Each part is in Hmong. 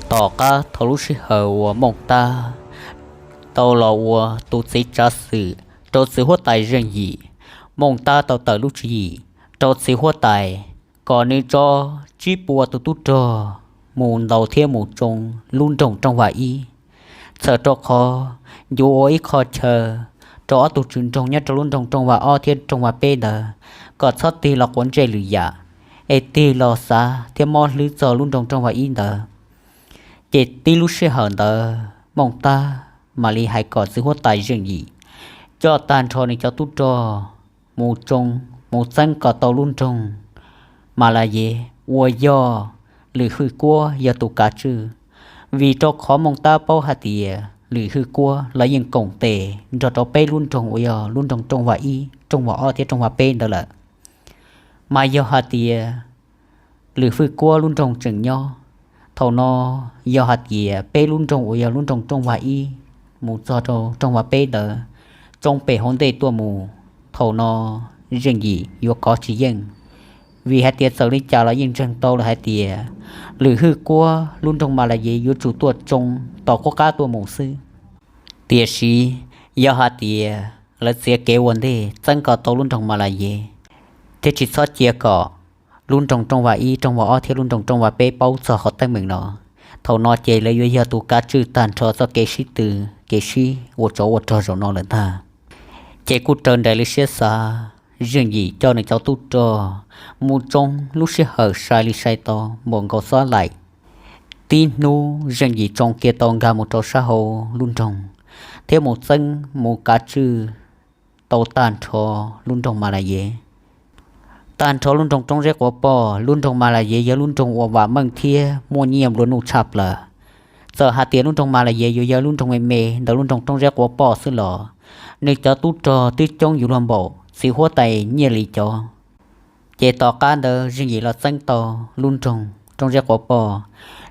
Tom qab thaum lub sij hawm uas Mooj Tab tau los ua tus txiv tsav xwm rau txiv huab tais Zeej Yim, Mooj Tab tau tawm lub tswv yim rau txiv huab tais kom nws tso tsib puas tus tub rog mus ntaus thiab mus tsoo lub nroog Rooj Vam Ib. Txhawm rau qhov yuav ua ib qho chaw rau ob tug tswv nroog nyob rau lub nroog Rooj Vam Ob thiab Rooj Vam Peb ntawd kom txhob tig los quav ntsej lwm yam, es tig los xav thiab mob hlwb txog lub nroog Rooj Vam Ib ntawd. Ces tib lub sij hawm ntawd Mooj Tab mam li hais kom txiv huab tais Zeej Yim coj tag nrho nws cov tub rog mus tsoo, mus txeeb kom tau lub nroog Mas Las Yev uas yog Lwm Hwj Kuab yog tus kav tswj. Vim rau qhov Mooj Tab paub hais tias Lwm Hwj Kuab los yeej koom tes nrog rau peb lub nroog uas yog lub nroog Rooj Vam Ib, Rooj Vam Ob thiab Rooj Vam Peb ntawd lawm. Mas yog hais tias Lwm Hwj Kuab lub nroog tseem nyob, thaum no yog hais tias peb lub nroog uas yog lub nroog Rooj Vam Ib mus txog rau Rooj Vam Peb ntawd tsoo pem hauv ntej tuaj mus, thaum no Zeej Yim yuav kov tsis yeej. Vim hais tias txawm li cas los yeej ntseeg tau lawm hais tias Lwm Hwj Kuab lub nroog Mas Las Yev yuav tsum tuaj tsoo tom qub qab tuaj mus xwb. Tiam sis yog hais tias lawv txiav kev ua ntej txeeb kom tau lub nroog Mas Las Yev, thiab tsis txhob cia kom lub nroog Rooj Vam Ib, Rooj Vam Ob thiab lub nroog Rooj Vam Peb paub txog qhov teeb meem no, thaum no ces lawv yuav yog tus kav tswj tag nrho txoj kev sib tw, kev sib ua tsov ua rog zaum no lawm ntag. Ces kuj raws nraim li siab xav, Zeej Yim coj nws cov tub rog mus tsoo lub sij hawm sai li sai tau npaum nkaus xob laim. Tib hnub Zeej Yim tsoo kiag tau nkag mus rau sab hauv lub nroog, thiab mus txeeb mus kav tswj tau tag nrho lub nroog Mas Las Yev. Tag nrho lub nroog Roob Zeb Quav Poj, lub nroog Mas Las Yev yog lub nroog uas vam meej thiab muaj nyiaj nplua nuj tshaj plaws. Txawm hais tias lub nroog Mas Las Yev yuav yog lub nroog me me ntawm lub nroog Roob Zeb Quav Poj xwb los nws cov tub rog twb coob yuav luag npaum txiv huab tais Nyiaj Lis cov. Ces tom qab ntawd Zeej Yim los txeeb tau lub nroog Roob Zeb Quav Poj,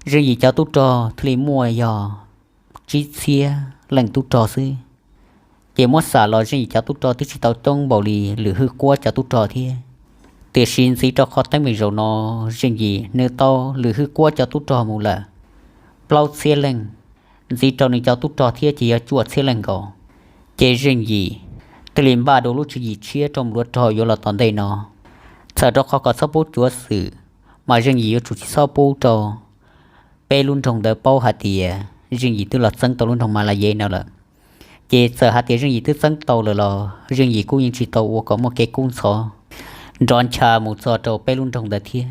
Zeej Yim cov tub rog thiaj li muaj yog tsib txhiab leej tub rog xwb. Ces muab xam los Zeej Yim cov tub rog twb tsis tau coob npaum li Lwm Hwj Kuab cov tub rog thiab. Tiam sis ntxiv rau qhov teeb meem zaum no, Zeej Yim nws tau Lwm Hwj Kuab cov tub rog mus lawm plaub txhiab leej, ntxiv rau nws cov tub rog thiab ces yog cuaj txhiab leej nkaus. Ces Zeej Yim thiaj li npaj dua lub tswv yim tshiab rau npluav rog yuav los tom ntej no. Txhawm rau qhov kom txhob pub cuav xwm, mas Zeej Yim yuav tsum tsis txhob pub rau peb lub nroog ntawd paub hais tias Zeej Yim twb los txeeb tau lub nroog Mas Las Yev no lawm. Ces txawm hais tias Zeej Yim twb txeeb tau lawm los Zeej Yim kuj yeej tsis tau ua kom muaj kev kub ntxhov nrov ncha mus txog rau peb lub nroog ntawd thiab,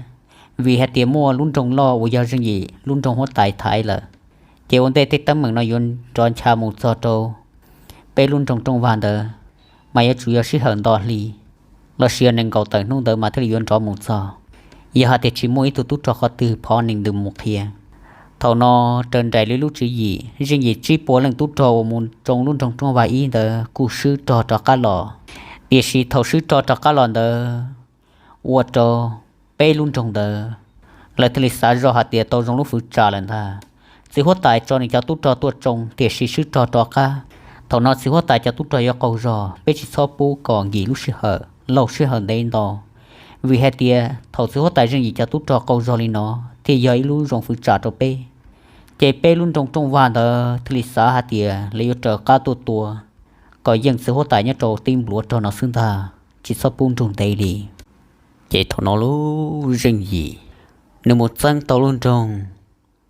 vim hais tias muaj lub nroog loj uas yog Zeej Yim lub nroog huab tais thaiv lawm. Ces ua ntej tej teeb meem no yuav nrov ncha mus txog rau peb lub nroog Rooj Vag ntawd, mas yuav tsum yog sij hawm nto hli lossis yog nees nkaum tawm hnub ntawd mas thiaj li yuav nrov mus txog, yog hais tias tsis muaj ib tug tub rog qhov twg phov nees ntws mus qhia. Thaum no raws nraim li lub tswv yim, Zeej Yim tsib puas leej tub rog uas mus tsoo lub nroog Rooj Vag ib ntawd kuj swb rog rov qab los. Tiam sis thaum swb rog rov qab los ntawd, ua rau peb lub nroog ntawd lawv thiaj li xav zoj hais tias tau zoo lub fwv tsam lawm ntag. Txiv huab tais tso nws cov tub rog tuaj tsoo tiam sis swb rog rov qab. Thaum no txiv huab tais cov tub rog yuav qaug zog, peb tsis txhob pub kom nkim lub sij hawm, laug sij hawm ntev ntau, vim hais tias thaum txiv huab tais Zeej Yim cov tub rog qaug zog li no thiaj yog ib lub zoo fwv tsam rau peb. Ces peb lub nroog Rooj Vag ntawd thiaj li xav hais tias lawv yuav raws qab tuaj tua, kom yeej txiv huab tais nyob rau tib npluav rog no xwb ntag, tsis txhob pub nrug ntev li. Ces thaum no lub Zeej Yim nws mus txeeb tau lub nroog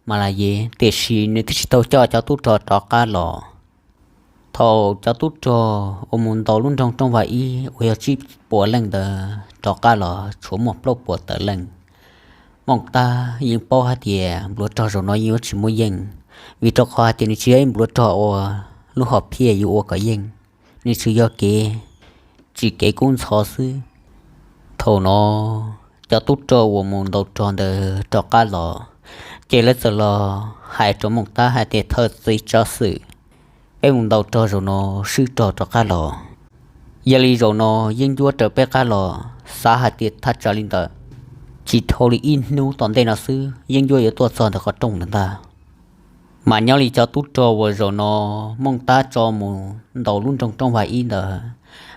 Mas Las Yev tiam sis nws twb tsis tau coj cov tub rog rov qab los. Thaum cov tub rog uas mus ntaus lub nroog Rooj Vag ib uas yog tsib puas leej ntawd rov qab los tshuav muaj plaub puas tawm leej. Mooj Tab yeej paub hais tias npluav rog zaum no yeej yuav tsis muaj yeej, vim rau qhov hais tias nws tsis yog ib npluav rog uas lub hom phiaj yuav ua kom yeej, nws tsuas yog kev tsim kev kub ntxhov xwb. Thaum no cov tub rog uas mus ntaus rog ntawd rov qab los, ces lawv txawm los hais rau Mooj Tab hais tias thawj txiv tsav xwm, peb mus ntaus rog zaum no swb rog rov qab los. Yog li zaum no yeeb ncuab raws peb qab los, xav hais tias thaj tsam li ntawd tsis dhau li ib hnub tom ntej no xwb yeeb ncuab yuav tuaj txog ntawm qhov rooj lawm ntag. Mas nyob li cov tub rog uas zaum no Mooj Tab tso mus ntaus lub nroog Rooj Vag ib ntawd,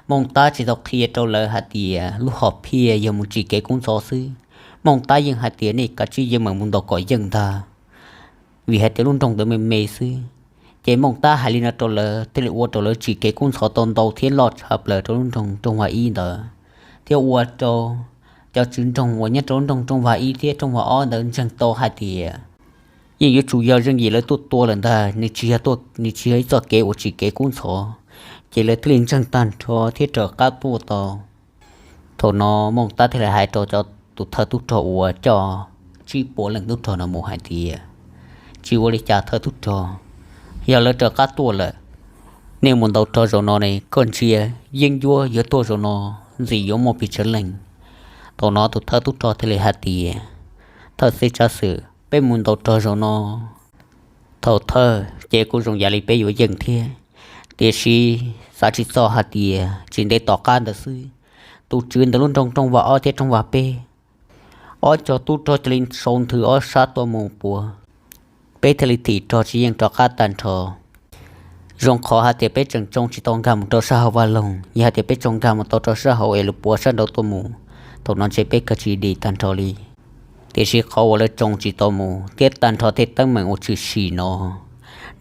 Mooj Tab tsis tau qhia rau lawv hais tias lub hom phiaj yog mus tsim kev kub ntxhov xwb. Mooj Tab yeej hais tias nej kav tsij yeej meem mus ntaus kom yeej ntag. vim hais tias lub nroog ntawd me me xwb. Ces Mooj Tab hais li no rau lawv thiaj li ua rau lawv tsim kev kub ntxhov tau ntau thiab loj tshaj plaws rau lub nroog Rooj Vaj Ib ntawd, thiab ua rau cov tswv nroog uas nyob rau lub nroog Rooj Vaj Ib thiab Rooj Vaj Ob ntawd ntseeg tau hais tias yeej yuav tsum yog zeej yim lawv tuaj tua lawm ntag, nws tsis yog, nws tsis yog ib txoj kev uas tsim kev kub ntxhov, ces lawv thiaj li ntseeg tag nrho thiab raws qab tuaj tau. Thaum no Mooj Tab thiaj li hais rau cov tus thawj tub rog uas coj tsib puas leej tub rog no mus hais tias, tsis ua li cas thawj tub rog, yog lawv raws qab tuaj lawm, nej mus ntaus rog zaum no ne, koj ntsia, yeeb ncuab yuav tuaj zaum no ntxim yuav muaj pes tsawg leej. Thaum no tus thawj tub rog thiaj li hais tias, thawj txiv tsav xwm, peb mus ntaus rog zaum no, thaum thawj ces kuj zoo yam li peb yuav yeej thiab, tiam sis xav tsis txog hais tias tsis ntev tom qab ntawd xwb, tus tswv ntawm lub nroog Rooj Vaj Ob thiab Rooj Vaj Peb, ob cov tub rog cia li sau nthwv ob sab tuaj mus puav peb thiaj li thim rog tsis yeej rov qab tag nrho. Zoo qhov hais tias peb tseem tsoo tsis tau nkag mus rau sab hauv vaj loog, yog hais tias peb tsoo nkag mus tau rau sab hauv es lawv puav sab nraud tuaj mus, thaum no ntshe peb kawg tsis dim tag nrho li. Tiam sis qhov uas lawv tsoo tsis tau mus thiab tag nrho tej teeb meem uas tshwm sim no,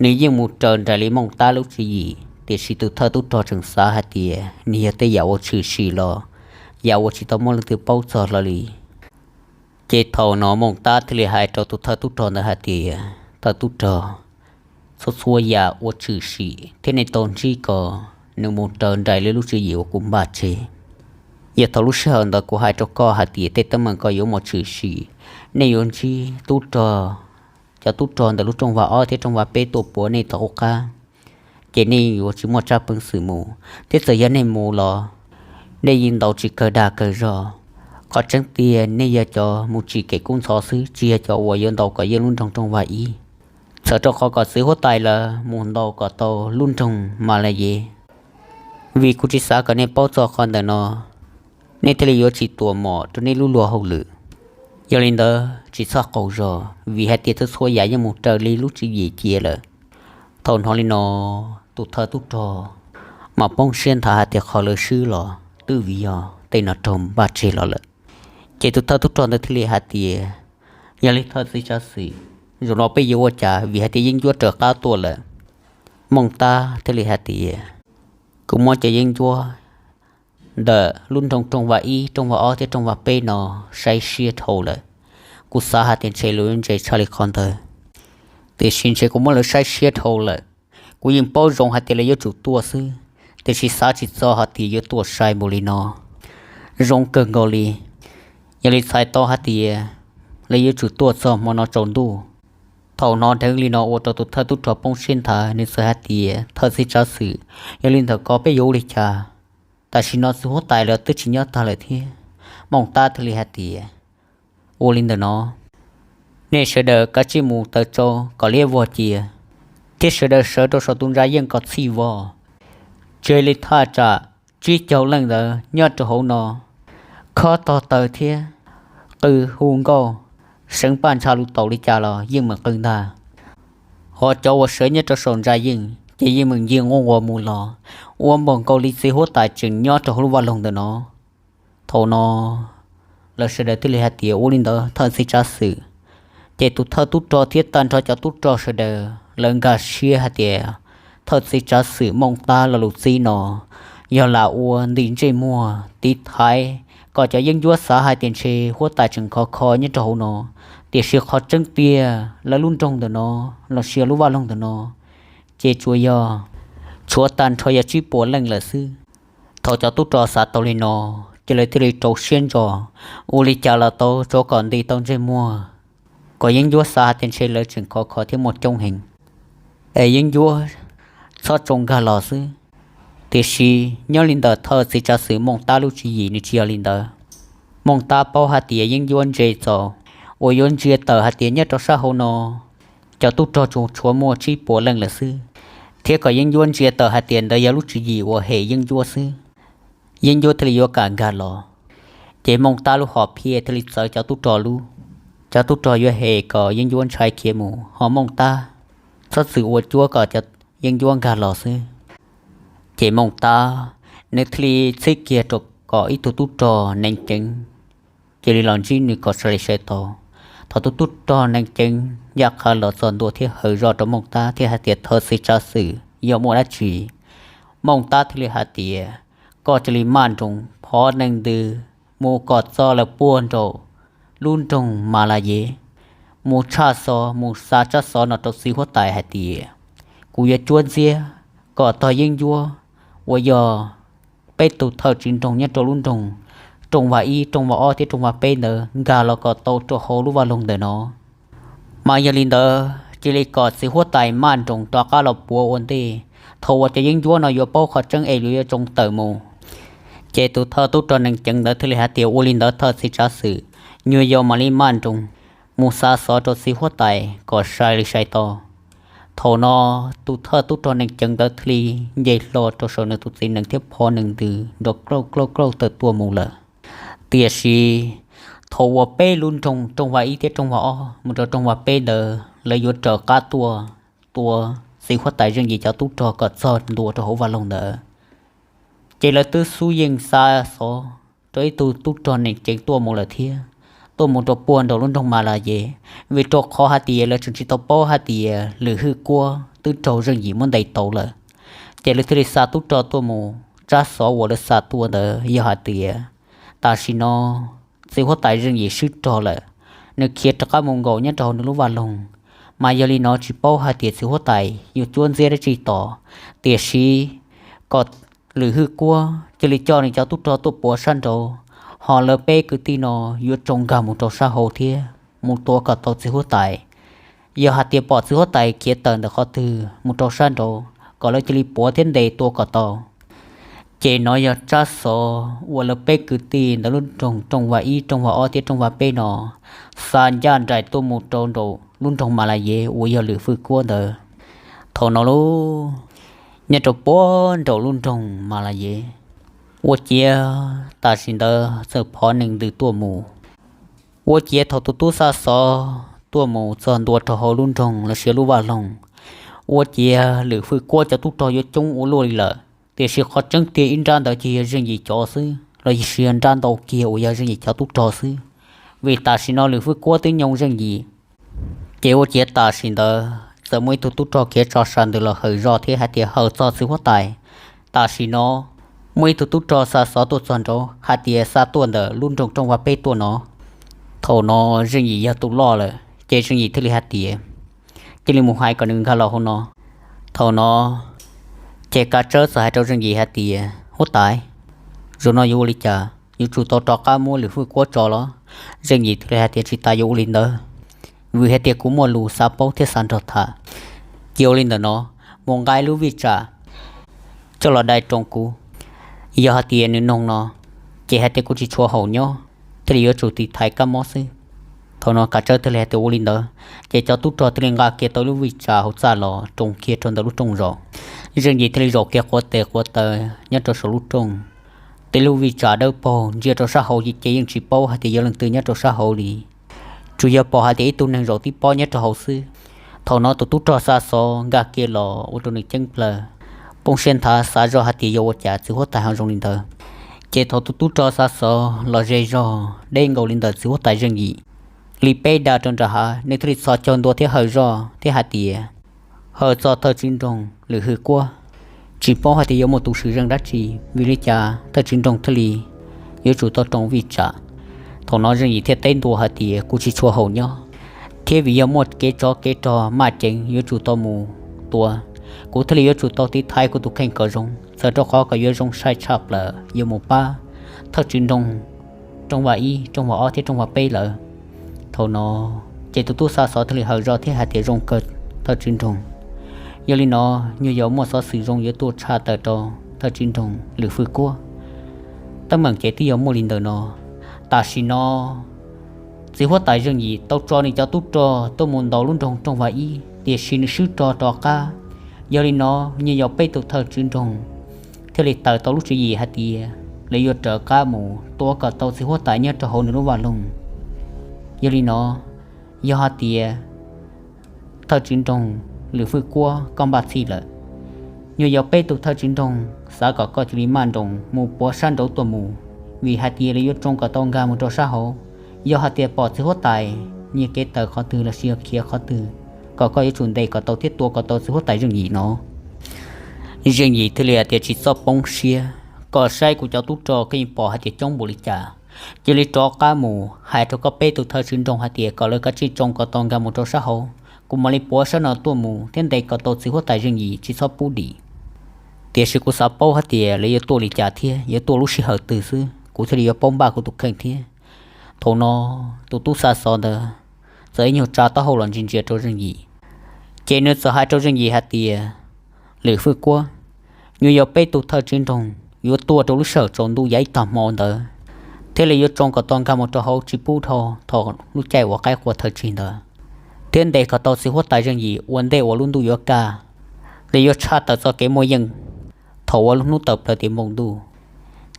nws yeej mus raws nraim li Mooj Tab lub tswv yim, tiam sis tus thawj tub rog tseem xav hais tias nws yog tej yam uas tshwm sim los yam uas tsis tau muaj leej twg paub txog hlo li. Ces thaum no Mooj Tab thiaj li hais rau tus thawj tub rog ntawd hais tias, thawj tub rog, txhua txhua yam uas tshwm sim thiab nej tau ntsib ko, nws mus raws nraim li lub tswv yim uas kuv npaj tseg. Yog thaum lub sij hawm ntawd kuv hais rau koj hais tias tej teeb meem ko yuav mus tshwm sim, nej yuav ntsib tub rog, cov tub rog ntawm lub Rooj Vaj Ob thiab Rooj Vaj Peb tuaj puav nej tom qub qab, ces nej yuav tsis muaj tsab peev xwm mus, thiab txawm yog nej mus los nej yeej ntaus tsis kawg dag kawg zog. Qhov tseeb tiag nej yog cov mus tsim kev kub ntxhov xwb, tsis yog cov uas yuav ntaus kom yeej lub nroog Rooj Vaj Ib. Txhawm rau qhov kom txiv huab tais lawv mus ntaus kom tau lub nroog Mas Las Yev. Vim kuv tsis xav kom nej paub txog qhov ntawm no, nej thiaj li yuav tsis tuam mom rau nej lub luag hauj lwm. Yog li ntawd tsis txhob qaug zog, vim hais tias txhua txhua yam yeej mus raws li lub tswv yim cia lawm. Thaum hnov li no, tus thawj tub rog mas poob siab nthav hais tias qhov lawv swb los twb vim yog tej no raug npaj tseg los lawm. Ces tus thawj tub rog ntawd thiaj li hais tias, yog li thawj txiv tsav xwm, zaum no peb yuav ua cas vim hais tias yeeb ncuab raws qab tuaj lawm? Mooj Tab thiaj li hais tias, kuv muab cov yeeb ncuab ntawm lub nroog Rooj Vaj Ib, Rooj Vaj Ob thiab Rooj Vaj Peb no saib siab dhau lawm. Kuv xav hais tias ntshe lawv yuav ntse tshaj li qhov ntawd, tiam sis ntshe kuv muab lawv saib siab dhau lawm. Kuv yeej paub zoo hais tias lawv yuav tsum tuaj xwb, tiam sis xav tsis txog hais tias yuav tuaj sai npaum li no. Zoo kawg nkaus li, yog li txhais tau hais tias lawv yuav tsum tuaj txog hmo no tsaus ntuj. Thaum hnov dheev li no ua rau tus thawj tub rog poob siab nthav, nws txawm hais tias, thawj txiv tsav xwm, yog li ntawm ko peb yuav ua li cas? Tam sim no txiv huab tais lawv twb tsis nyob tag lawm thiab. Mooj Tab thiaj li hais tias, ua li ntawm no, nej sawv daws kav tsij mus taws tsau kom liab vog cia, thiab sawv daws sawv rau saum tus ntsa yeej kom txhij vog. Tseg li thaj tsam tsib caug leej ntawd nyob rau hauv no, khob tog taws thiab qw hu nkauj, seev paj ntsha lus taus li cas los yeej meem qw ntag. Ho cov uas sawv nyob rau saum ntsa yeej ces yeej meem nce nquj nquas mus los, ua npaum nkaus li txiv huab tais tseem nyob rau hauv lub vaj loog ntawm no. Thaum no lawv sawv daws thiaj li hais tias, ua li ntawd thawj txiv tsav xwm. Ces tus thawj tub rog thiab tag nrho cov tub rog sawv daws lawv nkag siab hais tias, thawj txiv tsav xwm Mooj Tab lo lus txib no yog lam ua ntim ntsej muag tiv thaiv kom cov yeeb ncuab xav hais tias ntshe huab tais tseem khov kho nyob rau hauv no, tiam sis qhov tseeb tiag lawv lub nroog ntawm no los sis lub vaj loog ntawm no ces tsuas yog tshuav tag nrho yog tsib puas leej lawm xwb. Thaum cov tub rog xav tau li no, ces lawv thiaj li rau siab ntso, ua li cas los tau, tsuav kom ntim tau ntsej muag, kom yeeb ncuab xav hais tias ntshe lawv tseem khov kho thiab muaj coob heev, es yeeb ncuab txhob tsoo nkag los xwb. Tiam sis nyob li ntawm thawj txiv tsav xwm Mooj Tab lub tswv yim nws tsis yog li ntawd. Mooj Tab paub hais tias yeeb ncuab ntse txaus uas yuav ntsia tawm hais tias nyob rau sab hauv no cov tub rog tsuas tshuav muaj tsib puas leej lawm xwb, thiab kom yeeb ncuab ntsia tawm hais tias ntawd yog lub tswv yim uas hem yeeb ncuab xwb, yeeb ncuab thiaj li yuav kam nkag los. Ces Mooj Tab lub hom phiaj thiaj li txawv cov tub rog lub, cov tub rog yuav hem kom yeeb ncuab ntshai khiav mus, ho Mooj Tab txhob txwm ua cuab kom cov yeeb ncuab nkag los xwb. Ces Mooj Tab nws thiaj li txhib kiag rau kom ib tug tub rog neeg ceev cia li los ntsib nws kom sawv li sawv tau. Thaum tus tub rog neeg ceev yaj qha los txog ntua thiab hawm zog rau Mooj Tab thiab hais tias, thawj txiv tsav xwm, yog muaj dab tsi? Mooj Tab thiaj li hais tias, koj cia li maj nroos phov neeg ntws mus kom txog lawm puag nraum lub nroog Mas Las Yev, mus tshaj xov, mus xa tsab xov no rau txiv huab tais hais tias, kuv yuav cuab ntxiab kom tog yeeb ncuab uas yog peb tus thawj tswv nroog nyob rau lub nroog Rooj Vaj ib, Rooj Vaj ob thiab Rooj Vaj peb ntawd nkag los kom tau rau hauv lub vaj loog ntawm no. Mas yog li ntawd cia li kom txiv huab tais maj nroos rov qab los puav ua ntej, thaum uas cov yeeb ncuab no yuav paub qhov tseeb es yuav tsoo tawm mus. Ces tus thawj tub rog neeg ceev ntawd thiaj li hais tias, ua li ntawd thawj txiv tsav xwm, nyuag yau mam li maj nroos mus xa xov rau txiv huab tais kom sai li sai tau. Thaum no tus thawj tub rog neeg ceev ntawd thiaj li nce hlo rau saum nws tus txiv nees thiab phov neeg ntws nrov klauj klauj klauj tawm tuaj mus lawm. Tiam sis thaum uas peb lub nroog Rooj Vaj ib thiab Rooj Vaj ob mus rau Rooj Vaj peb ntawd lawv yuav raws qab tuaj tua txiv huab tais Zeej Yim cov tub rog kom txog ntua rau hauv vaj loog ntawd, ces lawv twb xub yeej xa xov rau ib tug tub rog neeg ceev tuaj mus lawm thiab, tuaj mus rau puag nraum lub nroog Mas Las Yev, vim rau qhov hais tias lawv tseem tsis tau paub hais tias Lwm Hwj Kuab twb raug Zeej Yim muab ntes tau lawm. Ces lawv thiaj li xa tub rog tuaj mus, tsab xov uas lawv xa tuaj ntawd yog hais tias tam sim no txiv huab tais Zeej Yim swb rog lawm, nws khiav rov qab mus nkaum nyob rau hauv nws lub vaj loog. Mas yog li no tsis paub hais tias txiv huab tais yuav cuab ntxiab dab tsi tos, tiam sis kom Lwm Hwj Kuab cia li coj nws cov tub rog tuaj puav sab nraud, ho lawv peb kwv tij no yuav tsoo nkag mus rau sab hauv thiab mus tua kom tau txiv huab tais. Yog hais tias pom txiv huab tais khiav tawm ntawm qhov twg mus rau sab nraud, kom lawv cia li puav thiab ntes tua kom tau. Ces no yog tsab xov uas lawv peb kwv tij ntawm lub nroog Rooj Vaj ib, Rooj Vaj ob thiab Rooj Vaj peb no xa ncaj nraim tuaj mus rau nraum lub nroog Mas Las Yev uas yog Lwm Hwj Kuab ntawd. Thaum no lub, nyob rau puag nraum lub nroog Mas Las Yev, ua ciav tam sim ntawd txawm phov neeg ntws tuaj mus. Ua ciav thaum tus tub xa xov tuaj mus txog ntua rau hauv lub nroog los sis lub vaj loog, ua ciav Lwm Hwj Kuab cov tub rog yuav coob ua luaj li lawm. Tiam sis qhov tseeb tiag ib nrab ntawd ces yog Zeej Yim cov xwb los sis yog nrab ntau kiag uas yog Zeej Yim cov tub rog xwb, vim tam sim no Lwm Hwj Kuab twb nyoo Zeej Yim. Ces ua ciav tam sim ntawd txawm muaj ib tug tub rog khiav tso sa ntws los hawm zog thiab hais tias hawm txog txiv huab tais. Tam sim no muaj ib tug tub rog xa xov tuaj txog nraud hais tias xa tuaj ntawm lub nroog Rooj Vaj peb tuaj no. Thaum no Zeej Yim yog tus loj lawm ces Zeej Yim thiaj li hais tias, cia li mus hais kom nws nkag los hauv no. Thaum no ces Kav Tsawb txawm hais rau Zeej Yim hais tias, huab tais, zaum no yuav ua li cas, yuav tsum tau rov qab muab Lwm Hwj Kuab tso los? Zeej Yim thiaj li hais tias, tsis tas yuav ua li ntawd, vim hais tias kuv muaj lus xav paub thiab xav nrog tham. Cia ua li ntawm no, mus nqa lub vij tsam coj los dai roos kuv. Yog hais tias nws noog no, ces hais tias kuv tsis tshua haum nyob, thiaj li yuav tsum tiv thaiv kab mob xwb. Thaum no Kav Tsawb thiaj li hais tias ua li ntawd, ces cov tub rog thiaj li nqa kiag tau lub vij tsam hauv txaj los roos kiag rau ntawm lub rooj zos. Zeej Yim thiaj li zaum kiag quav tes quav taw nyob rau saum lub rooj. Tej lub vij tsam dawb paug ntsia rau sab hauv ces yeej tsis paub hais tias yog leej twg nyob rau sab hauv li, tsuas yog pom hais tias ib tug neeg zaum tib pob nyob rau hauv xwb. Thaum no tus tub rog xa xov nkag kiag los ua rau nws ceeb plaws, poob siab nthav xav zoj hais tias yuav ua cas txiv huab tais ho zoo li ntawd. Ces thaum tus tub rog xa xov los ze zog deb nkaus li ntawm txiv huab tais Zeej Yim li peb dag rau nram hav, nws thiaj li txhos caug ntua thiab hawm zoj thiab hais tias, hawm txog thawj tswv nroog Lwm Hwj Kuab, tsis paub hais tias yuav muaj tus swm zeej dab tsi, vim li cas thawj tswv nroog thiaj li yuav tsum tau roos vij tsam. Thaum no Zeej Yim thiaj teb ntua hais tias, kuv tsis tshua haum nyob, thiab vim yog muaj kev tsov kev rog maj ceev yuav tsum tau mus tua, kuv thiaj li yuav tsum tau tiv thaiv kuv tus kheej kom zoo, txawm rau qhov kom yuav zoo sai tshaj plaws yuav mus pab thawj tswv nroog Rooj Vaj ib, Rooj Vaj ob thiab Rooj Vaj peb lawm. Thaum no ces tus tub xa xov thiaj li hawm zog thiab hais tias, zoo kawg thawj tswv nroog. Yog li no, nyuag yau muaj xov xwm zoo yuav tuaj tshaj tawm rau thawj tswv nroog Lwm Hwj Kuab. Teeb meem ces twb yog muaj li ntawm no. Tam sim no txiv huab tais Zeej Yim tau tso nws cov tub rog tuaj mus ntaus lub nroog Rooj Vaj ib, tiam sis nws swb rog rov qab. Yog li no, nyuag yau peb tus thawj tswv nroog thiaj li tawm tau lub tswv yim hais tias lawv yuav raws qab mus tua kom tau txiv huab tais nyob rau hauv nws lub vaj loog. Yog li no, yog hais tias thawj tswv nroog Lwm Hwj Kuab koj npaj txhij lawm, nyuag yau peb tus thawj tswv nroog xav kom koj cia li maj nroos mus puav sab nraud tuaj mus, vim hais tias lawv yuav tsoo kom tau nkag mus rau sab hauv. Yog hais tias pom txiv huab tais nyiag kev tawm qhov twg los sis yog khiav qhov twg, kom koj yuav tsum ntes kom tau thiab tua kom tau txiv huab tais Zeej Yim no. Zeej Yim thiaj li hais tias, Tsis txhob poob siab, koj saib kuv cov tub rog koj yeej pom hais tias coob npaum li cas. Cia li rov qab mus hais rau koj peb tus thawj tswv nroog hais tias kom lawv kav tsij tsoo kom tau nkag mus rau sab hauv, kuv mam li puav sab no tuaj mus thiab ntes kom tau txiv huab tais Zeej Yim, tsis txhob pub dim. Tiam sis kuv xav paub hais tias lawv yuav tuaj li cas thiab yuav tuaj lub sij hawm twg xwb, kuv thiaj li yuav paub npaj kuv tus kheej thiab. Thaum no tus tub xa xov ntawd txawm ib nyuag tsa taub hau los ntsia ntsia rau Zeej Yim, ces nws txawm hais rau Zeej Yim hais tias, Lwm Fwj Kuab, nyuam yog peb tus thawj tswv nroog yuav tuaj rau lub sij hawm tsaus ntuj yav ib tag hmo ntawd, thiaj li yuav tsoo kom tau nkag mus rau hauv tsis pub dhau thaum lub caij uas qaib qua thawj tsig ntawd, thiab ntes kom tau txiv huab tais Zeej Yim ua ntej uas lub ntuj yuav kaj, li yuav tshaj tawm txoj kev muaj yeej thaum uas lub hnub tawm plaws tiav npoo ntuj.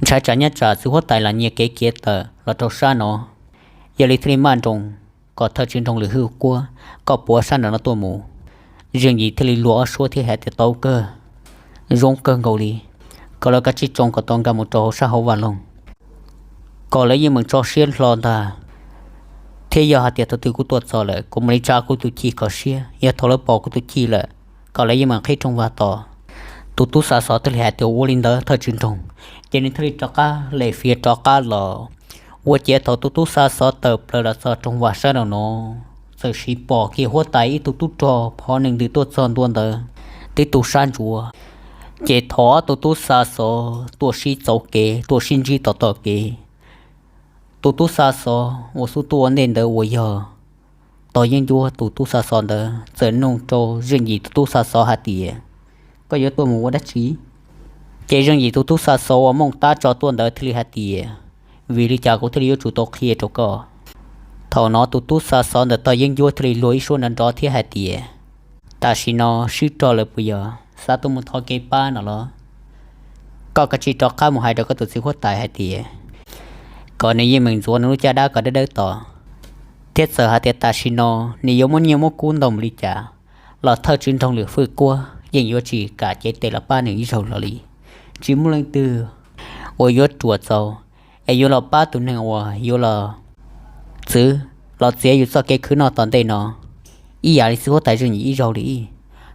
Ntshai tsam nyob tsam txiv huab tais los nyiag kev khiav tawm los rau sab no, yog li thiaj li maj nroos kom thawj tswv nroog Lwm Fwj Kuab, koj puav sab nraum no tuaj mus. Zeej Yim thiaj li luag ob suab thiab hais tias, Tau kawg, zoo kawg nkaus li, kom lawv kav tsij tsoo kom tau nkag mus rau hauv sab hauv vaj loog, kom lawv yeej meem tso siab hlo ntag. Thiab yog hais tias thaum twg kuv tuaj txog lawm kuv mam li tsa kuv tus ci kom siab, yog thaum lawv pom kuv tus ci lawm, kom lawv yeej meem qhib rooj vag tos. Tus tub xa xov thiaj li hais tias, Ua li ntawd thawj tswv nroog. Ces nws thiaj li rov qab lem fiav rov qab los. Ua ciav thaum tus tub xa xov tawm plaws los txog rooj vag sab nraum no, txawm siv pom kiag huab tais ib tug tub rog phov nws ntws tuaj txog ntua ntawd tib tug sab ntsuav. Ces thaum ob tug tub xa xov tuaj sib txauv kev tuaj sib ntsib tom tom kev, tus tub xa xov uas xub tuaj ua ntej ntawd uas yog Tog Yeeb Ncuab tus tub xa xov ntawd txawm nug rau Zeej Yim tus tub xa xov hais tias, Koj yuav tuaj mus ua dab tsi? Ces Zeej Yim tus tub xa xov uas Mooj Tab tso tuaj ntawd thiaj li hais tias, Vim li cas kuv thiaj li yuav tsum tau qhia rau koj? Thaum no tus tub xa xov ntawm Tog Yeeb Ncuab thiaj li luag ib suab nrov nrov thiab hais tias, Tam sim no swb rog lawm puas yog? Xav tuaj mus thov kev pab no los? Koj kav tsij rov qab mus hais rau koj tus txiv huab tais hais tias, kom nws yeej meem ntxuav nws lub caj dab kom dawb dawb tos, thiab txawm hais tias tam sim no nws yuav muab nyiaj muab kub ntau npaum li cas los thawj tswv nroog Lwm Fwj Kuab yeej yuav tsis kam cev tes los pab nws ib zaug los li. Tsis muaj leej twg uas yuav ruam txaus es yuav los pab tus neeg uas yuav los txwv los txiav yus txoj kev khwv noj tom ntej no ib yam li txiv huab tais Zeej Yim ib zaug li.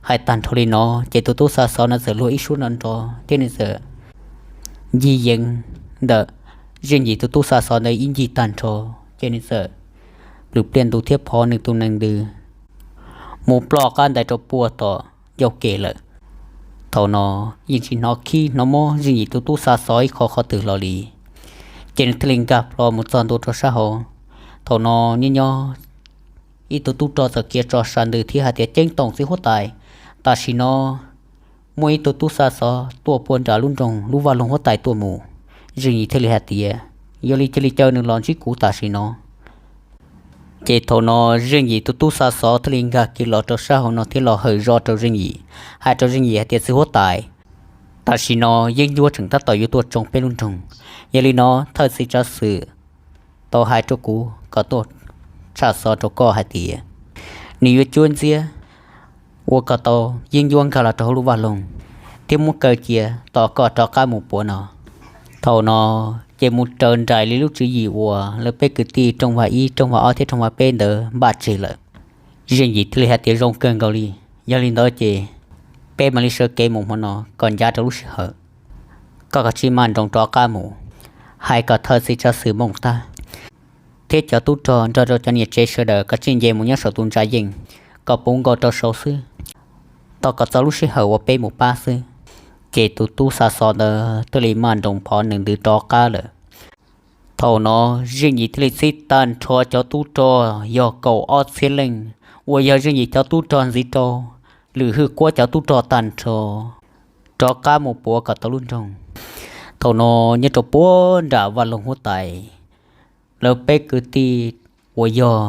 Hais tag nrho li no ces tus tub xa xov no txawm luag ib suab nrov nrov thiab nws txawm ncig yees ntawm Zeej Yim tus tub xa xov ntawd ib ncig tag nrho, ces nws txawm plws pliaj ntu thiab phov nws tus nees ntws mus ploj qab ntais rau puag tom ncauj ke lawm. Thaum no yeej tsis hnov khib hnov mob Zeej Yim tus tub xa xov ib qho qhov twg los li, ces nws thiaj li nkag plho mus txog ntua rau sab hauv. Thaum no nyob nyob ib tug tub rog txawm khiav tso sa ntws thiab hais tias, Ceeb toom txiv huab tais, tam sim no muaj ib tug tub xa xov tuaj puag nram lub nroog lub vaj loog huab tais tuaj mus. Zeej Yim thiaj li hais tias, Yog li cia li caw nws los ntsib kuv tam sim no. Ces thaum no Zeej Yim tus tub xa xov thiaj li nkag kiag los rau sab hauv no thiab los hawm zog rau Zeej Yim, hais rau Zeej Yim hais tias, Txiv huab tais, tam sim no Yeeb Ncuab tseem tab tom yuav tuaj tsoo peb lub nroog. Yog li no thawj txiv tsav xwm tau hais rau kuv kom tuaj tshaj xov rau koj hais tias nws yuav cuab ntxiab ua kom tau Yeeb Ncuab nkag los rau hauv lub vaj loog thiab muab kaw cia tos koj rov qab mus puav no. Thaum no ces mus raws nraim li lub tswv yim uas lawv peb kwv tij rooj vag ib, rooj vag ob thiab rooj vag peb ntawd npaj tseg lawm. Zeej Yim thiaj li hais tias, Zoo kawg nkaus li. Yog li ntawd ces peb mam li sawv kev mus hmo no kom ncav rau lub sij hawm. Koj kav tsij maj nroos rov qab mus, hais kom thawj txiv tsav xwm Mooj Tab thiab cov tub rog nrog rau cov niam tsev sawv daws kav tsij nce mus nyob saum tus ntsa yeej kom puv nkaus rau saud xwb, tos kom txog lub sij hawm uas peb mus pab xwb. Ces tus tub xa xov ntawd thiaj li maj nroos phov nws ntws rov qab lawm. Thaum no Zeej Yim thiaj li txib tag nrho cov tub rog yog kaum ob txhiab leej uas yog Zeej Yim cov tub rog ntxiv rau Lwm Fwj Kuab cov tub rog tag nrho rov qab mus puav kom tau lub nroog. Thaum no nyob rau puag nram vaj loog huab tais, lawv peb kwv tij uas yog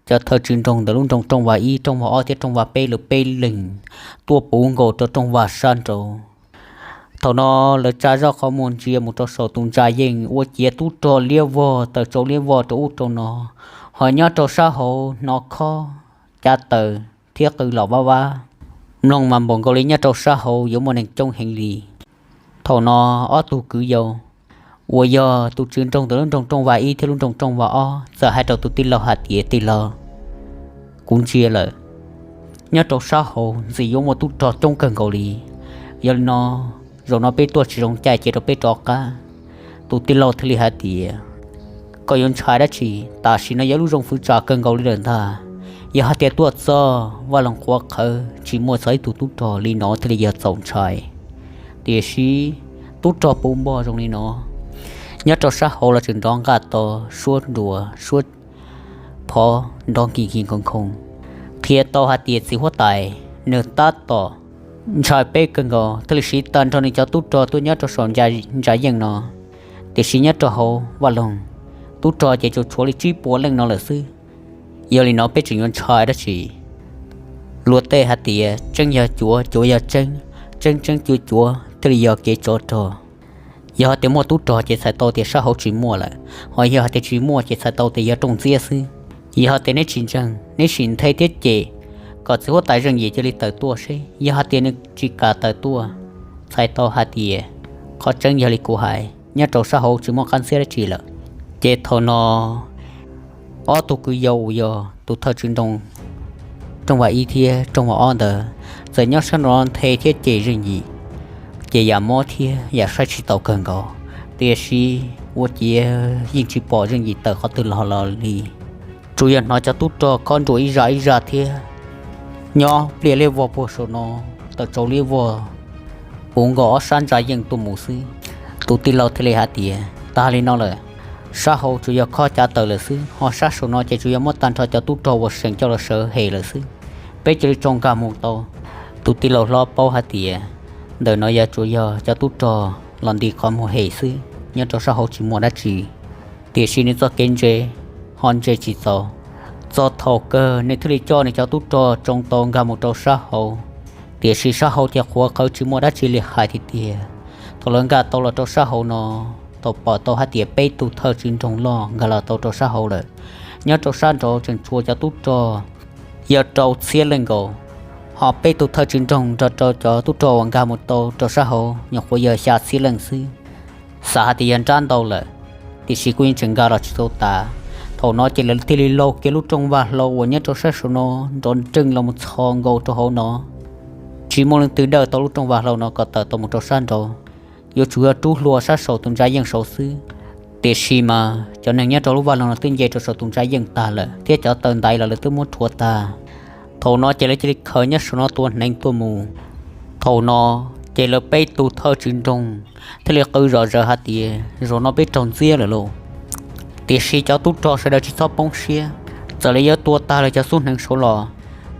cov thawj tswv nroog ntawm lub nroog rooj vag ib, rooj vag ob thiab rooj vag peb lawv peb leeg tuaj puv nkaus rau rooj vag sab nraud. Thaum no lawv tsa zoj qhov muag ntsia mus rau saum tus ntsa yeej ua ciav tub rog liab vog taws tsau liab vog rau ub rau no, ho nyob rau sab hauv hnov khob, cav taws thiab qw los vab vab. Mloog mas npaum nkaus li nyob rau sab hauv yuav muaj neeg coob heev li. Thaum no ob tug kwv yau uas yog tus tswv nroog ntawm lub nroog rooj vag ib thiab lub nroog rooj vag ob txawm hais rau tus tij laug hais tias, Tij laug, Kuv ntsia lawm, nyob rau sab hauv ntxim yuav muaj tub rog coob kawg nkaus li. Yog li no, zaum no peb tuaj tsis zoo caij, cia rau peb rov qab. Tus tij laug thiaj li hais tias, koj yuav ntshai dab tsi? Tam sim no yog lub zoo fwv tsam kawg nkaus li lawm ntag. Yog hais tias tuaj txog Vaj Loog qhuav qhawv tsis muaj txog ib tug tub rog li no thiaj li yog txaus ntshai. Tiam sis tub rog puv npog zoo li no, nyob rau sab hauv los tseem nrov nqaj to, suab nruas suab phov nrov nkig nkig nkoo nkoo. Qhia tau hais tias txiv huab tais nws tab tom ntshai peb kawg nkaus thiaj li siv tag nrho nws cov tub rog tuaj nyob rau saum ntsa yeej no. Tiam sis nyob rau hauv Vaj Loog, tub rog ces tsuas tshuav li tsib puas leej no lawm xwb. Yog li no peb tseem yuav ntshai dab tsi? Luag tej hais tias tseeb yog cuav, cuav yog tseeb, tseeb tseeb cuav cuav thiaj li yog kev tsov rog. Yog hais tias muaj tub rog ces txhais tau tias sab hauv tsis muaj lawm, ho yog hais tias tsis muaj ces txhais tau tias yog rooj ntxiab xwb. Yog hais tias neb tsis ntseeg, neb sim nthe thiab cem kom txiv huab tais Zeej Yim cia li tawm tuaj seb. Yog hais tias nws tsis kam tawm tuaj, txhais tau hais tias qhov tseeb yog li kuv hais, nyob rau sab hauv tsis muaj qab ntxiab dab tsi lawm. Ces thaum no ob tug kwv yau uas yog tus thawj tswv nroog, rooj vas ib thiab rooj vas ob ntawd txawm nyob sab nraud nthe thiab cem Zeej Yim, ces yam mob thiab yam saib tsis taus kawg nkaus. Tiam sis ua ciav yeej tsis pom Zeej Yim tawm qhov twg los los li, tsuas yog hnov cov tub rog khob nruas ib zaj ib zaj thiab nyob pliaj liab vog puag saum no tawm tsau liab vog puv nkaus ob sab ntsa yeej tuaj mus xwb. Tus tij laug thiaj li hais tias, tag li no lawm, sab hauv tsuas yog khob cav taws lawm xwb, ho sab saum no ces tsuas yog muab tag nrho cov tub rog uas seem coj los sawv hem lawm xwb. Peb cia li tso nkag mus tau. Tus tij laug hlob paub hais tias ntawm no yog tsuas yog cov tub rog los nti qhov muag hem xwb, nyob rau sab hauv tsis muaj dab tsi. Tiam sis nws txoj kev ntse ho ntse tsis txaus, txog thaum kawg nws thiaj li coj nws cov tub rog tsoo tau nkag mus rau sab hauv. Tiam sis sab hauv ces qhuav qhawv tsis muaj dab tsi li hais tiag tiag. Thaum lawv nkag tau los rau sab hauv no, thaum pom tau hais tias peb tug thawj tswv nroog loj nkag los tau rau sab hauv lawm, nyob rau sab nraud tseem tshuav cov tub rog yog rau txhiab leej nkaus, ho peb tug thawj tswv nroog nrog rau cov tub rog uas nkag mus tau rau sab hauv nyuam qhuav yog xya txhiab leej xwb. Xav hais tias yog nrab ntau lawm, tiam sis kuj yeej tseem nkag los tsis tau tas. Thaum no ces lawv thiaj li laug kiag lub rooj vaj hlau uas nyob rau sab saum no nrov nreej los mus txhos nkaus rau hauv no. Tsis muaj leej twg dawj tau lub rooj vaj hlau no kom tawm tau mus rau sab nraud, yuav tsum yog rub hlua sab saum tus ntsa yeej saud xwb. Tiam sis mas cov neeg nyob rau lub vaj hlau no twb nce rau saum tus ntsa yeej tag lawm thiab cov taw ntaiv los lawv twb muab rhuav tag. Thaum no ces lawv cia li khaws nyob saum no tua hneev tuaj mus. Thaum no ces lawv peb tug thawj tswv nroog thiaj li qw zom zaws hais tias, zaum no peb raug ntxiab lawm lauj. Tiam sis cov tub rog sawv daws tsis txhob poob siab, txawm lawv yuav tua tag lawv cov xub hneev saud los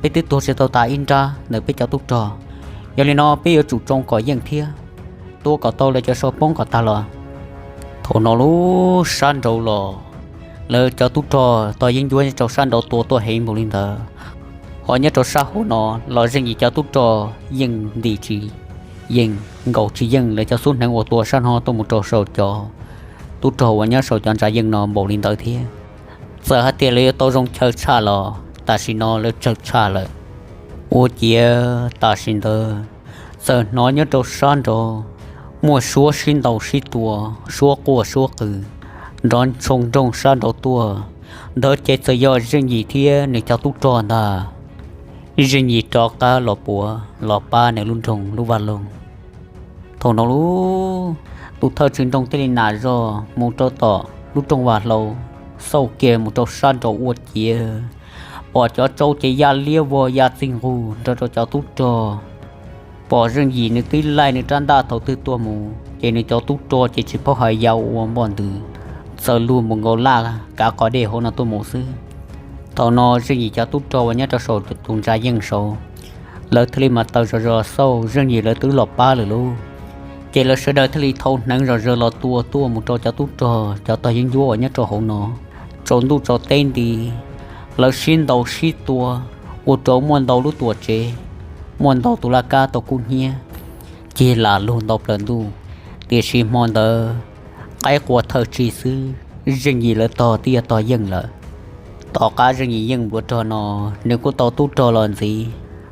peb twb tuag tsis tau tas ib nrab ntawm peb cov tub rog. Yog li no peb yuav tsum tsoo kom yeej thiab tua kom tau lawv cov saud poob kom tag los. Thaum no lub sab nraud los lawv cov tub rog tog yeeb ncuab nyob rau sab nraud tua tuaj heev npaum li ntawd, ho nyob rau sab hauv no los Zeej Yim cov tub rog yeej nti tsis yeej, nkaum tsis yeej lawv cov xub hneev uas tua sab no tuaj mus rau saum cov tub rog uas nyob saum cov ntsa yeej no npaum li ntawd thiab. Txawm hais tias lawv yuav tau zoo chaw tshaj los tam sim no lawv tsawg tshaj lawm. Ua ciav tam sim ntawd txawm hnov nyob rau sab nraud muaj suab sib ntaus sib tua, suab quaj suab qw, nrov ntshoo nrooj sab nraud tuaj. Ntawd ces txawm yog Zeej Yim thiab nws cov tub rog ntag. Zeej Yim rov qab los puav los pab nws lub nroog lub vaj loog. Thaum no lub, tus thawj tswv nroog thiaj li nam zog mus rau tom lub rooj vaj hlau, xauj kiag mus rau sab nraud ua ciav pom cov tsau ces ya liab vog ya txij nqug nrog rau cov tub rog. Pom Zeej Yim nws tib laij nws rab ntaj thaum twg tuaj mus ces nws cov tub rog ces tsis paub hais ya ua npoj ntws, txawm luag mus nkaus laj kav qhov dej hauv no tuaj mus xwb. Thaum no Zeej Yim cov tub rog uas nyob rau saum tus ntsa yeej saud, lawv thiaj li mas taws zog zog xauj Zeej Yim lawv twb los pab lawm lauj. Ces lawv sawv daws thiaj li thau hneev zog zog los tua tuaj mus rau cov tub rog cov tog yeeb ncuab uas nyob rau hauv no. Tsaus ntuj tsaus teb nti, lawv sib ntaus sib tua, ua rau muaj ntau lub tuam tsev, muaj ntau tus laj kab tau kub hnyiab, cig lam lug ntau plaws ntuj. Tiam sis hmo ntawd qaib qua thawj tsig xwb, Zeej Yim lawv tog twb yog tog yeej lawm. Tom qab Zeej Yim yeej npluav rog no, nws kuj tau tub rog los ntxiv.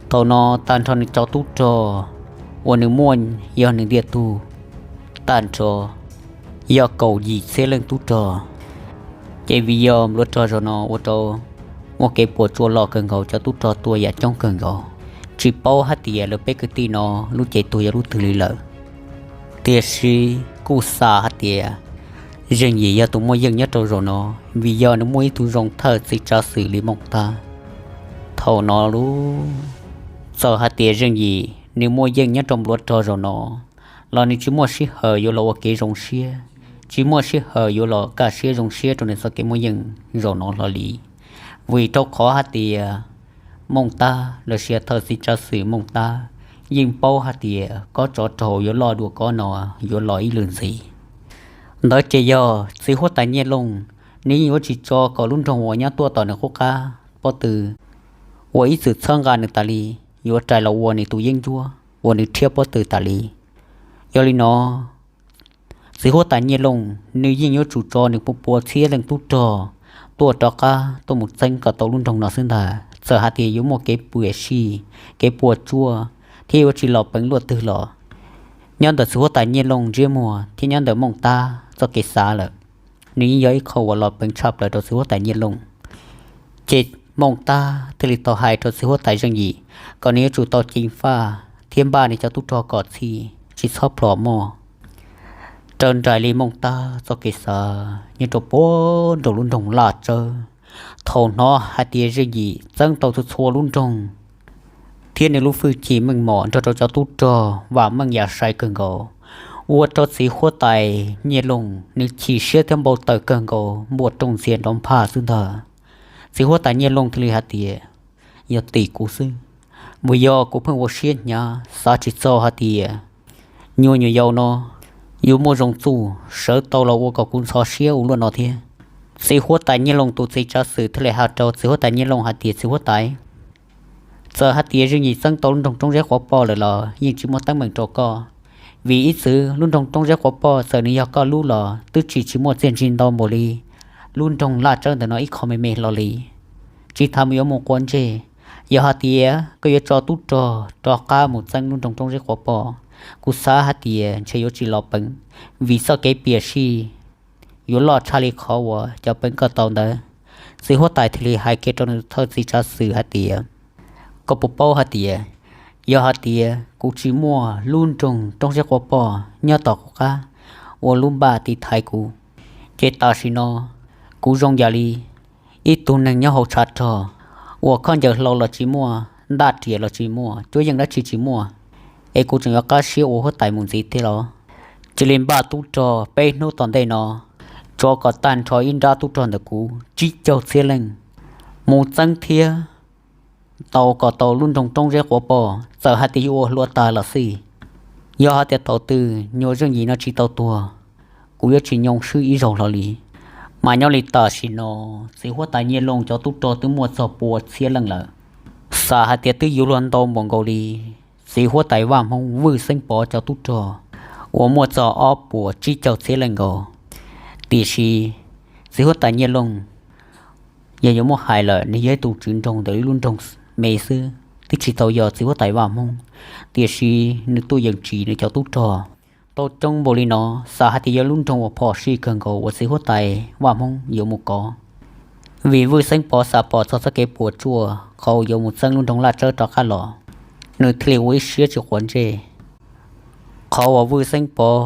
Thaum no tag nrho nws cov tub rog uas nws muaj yog nws ntiag tug tag nrho yog kaum yim txhiab leej tub rog. Ces vim yog npluav rog zaum no ua rau muaj kev puas tsuaj loj kawg nkaus, cov tub rog tuag yam coob kawg nkaus. Tsis paub hais tias lawv peb kwv tij no lub cev tuag yog lub twg li lawm, tiam sis kuj xav hais tias Zeej Yim yog tus muaj yeej nyob rau zaum no, vim yog nws muaj ib tug zoo thawj txiv tsav xwm li Mooj Tab. Thaum no lub, txawm hais tias Zeej Yim nws muaj yeej nyob rau npluav rog zaum no los nws tsis muaj sij hawm yuav los ua kev zoo siab, tsis muaj sij hawm yuav los kaj siab zoo siab rau nws txoj kev muaj yeej zaum no hlo li. Vim rau qhov hais tias Mooj Tab los sis thawj txiv tsav xwm Mooj Tab yeej paub hais tias kob tsov rog yuav loj dua kob no yuav los ib lwm ntxiv. Ntawd ces yog txiv huab tais Nyiaj Looj, nws yeej yuav tsis tso kom lub nroog uas nyob tuaj tom nws qub qab pob tw uas ib txwm txhawb nqa nws tas li yuav rais los ua nws tus yeeb ncuab uas nws rhiab pob tw tas li. Yog li no, txiv huab tais Nyiaj Looj nws yeej yuav tsum tso nws pua pua txhiab leej tub rog tuaj rov qab tuaj mus txeeb kom tau lub nroog no xwb ntag. Txawm hais tias yuav muaj kev pwam sij, kev puas tsuaj thiab yuav tsis los peev luaj twg los, nyob ntawm txiv huab tais Nyiaj Looj ntsiab muag thiab nyob ntawm Mooj Tab txoj kev xav lawm, nws yeej yog ib qho uas los peev tshaj plaws rau txiv huab tais Nyiaj Looj. Ces Mooj Tab thiaj li tau hais rau txiv huab tais Zeej Yim kom nws yuav tsum tau ceev faj thiab npaj nws cov tub rog kom txhij, tsis txhob plhom moj. Raws nraim li Mooj Tab txoj kev xav, nyob rau puag nraum lub nroog Laj Tsawb, thaum hnov hais tias Zeej Yim txeeb tau txhua txhua lub nroog thiab nws lub hwj chim meej mom nrog rau cov tub rog vam meej yam sai kawg nkaus, ua rau txiv huab tais Nyiaj Looj nws chim siab thiab npau taws kawg nkaus, npuaj rooj ntxiag nrov nphaj xwb ntag. Txiv huab tais Nyiaj Looj thiaj li hais tias, yog tim kuv xwb, vim yog kuv pheej ua siab hnyav xav tsis txog hais tias nyuag nyuam yaus no yuav muaj zoo txuj sawv tau los ua kom kuv ntxhov siab ua luaj no thiab. Txiv huab tais Nyiaj Looj tus txiv tsav xwm thiaj li hais rau txiv huab tais Nyiaj Looj hais tias, txiv huab tais, txawm hais tias Zeej Yim txeeb tau lub nroog Roob Zeb Quav Poj lawm los yeej tsis muaj teeb meem rau koj, vim ib txwm lub nroog Roob Zeb Quav Poj txawm nws yog koj lub los twb tsis tsis muaj txiaj ntsig ntau npaum li lub nroog Laj Tsawb ntawm no ib qho me me hlo li. Tsis tas mus yuav mus quav ntsej, yog hais tias koj yuav tso tub rog rov qab mus txeeb lub nroog Roob Zeb Quav Poj, kuv xav hais tias ntshe yuav tsis los peev, vim txoj kev piam sij yuav loj tshaj li qhov uas cov peev koj tau ntawd. Txiv huab tais thiaj li hais kiag rau nws thawj txiv tsav xwm hais tias, koj puas paub hais tias, yog hais tias kuv tsis muaj lub nroog Roob Zeb Quav Poj nyob tom kuv qab ua lub npaj tiv thaiv kuv, ces tam sim no kuv zoo yam li ib tug neeg nyob hauv tshav rog uas khaub ncaws hlau los tsis muaj, ntaj riam los tsis muaj, cuab yeej dab tsi tsis muaj, es kuv tseem yuav qab siab ua huab tais mus ntxiv thiab los? Cia li npaj tub rog peb hnub tom ntej no, tso kom tag nrho ib nrab tub rog ntawm kuv tsib caug txhiab leej mus txeeb thiab tau kom tau lub nroog Roob Zeb Quav Poj, txawm hais tias yuav ua hlua tag los xij. Yog hais tias thaum twg nyuag Zeej Yim no tsis tau tuag, kuv yuav tsis nyoo swb ib zaug hlo li. Mas nyob li tam sim no, txiv huab tais Nyiaj Looj cov tub rog twb muaj txog pua txhiab leej lawm, xav hais tias twb yuav luag ntau npaum nkaus li txiv huab tais Vaj Hmoob Vwj Xeeb Pov cov tub rog uas muaj txog ob puas tsib caug txhiab leej nkaus. Tiam sis txiv huab tais Nyiaj Looj, yog yuav muab hais lawm, nws yog ib tug tswv nroog ntawm ib lub nroog me xwb, twb tsis tau yog txiv huab tais Vaj Hmoob, tiam sis nws tuaj yeem tsim nws cov tub rog tau coob npaum li no, xav hais tias yog lub nroog uas phom sij kawg nkaus uas txiv huab tais Vaj Hmoob yuav mus kov. Vim Vwj Xeeb Pov xav pom txog txoj kev puas tsuaj qhov uas yuav mus txeeb lub nroog Laj Tsawb rov qab los, nws thiaj li ua ib siab tsis quav ntsej. Qhov uas Vwj Xeeb Pov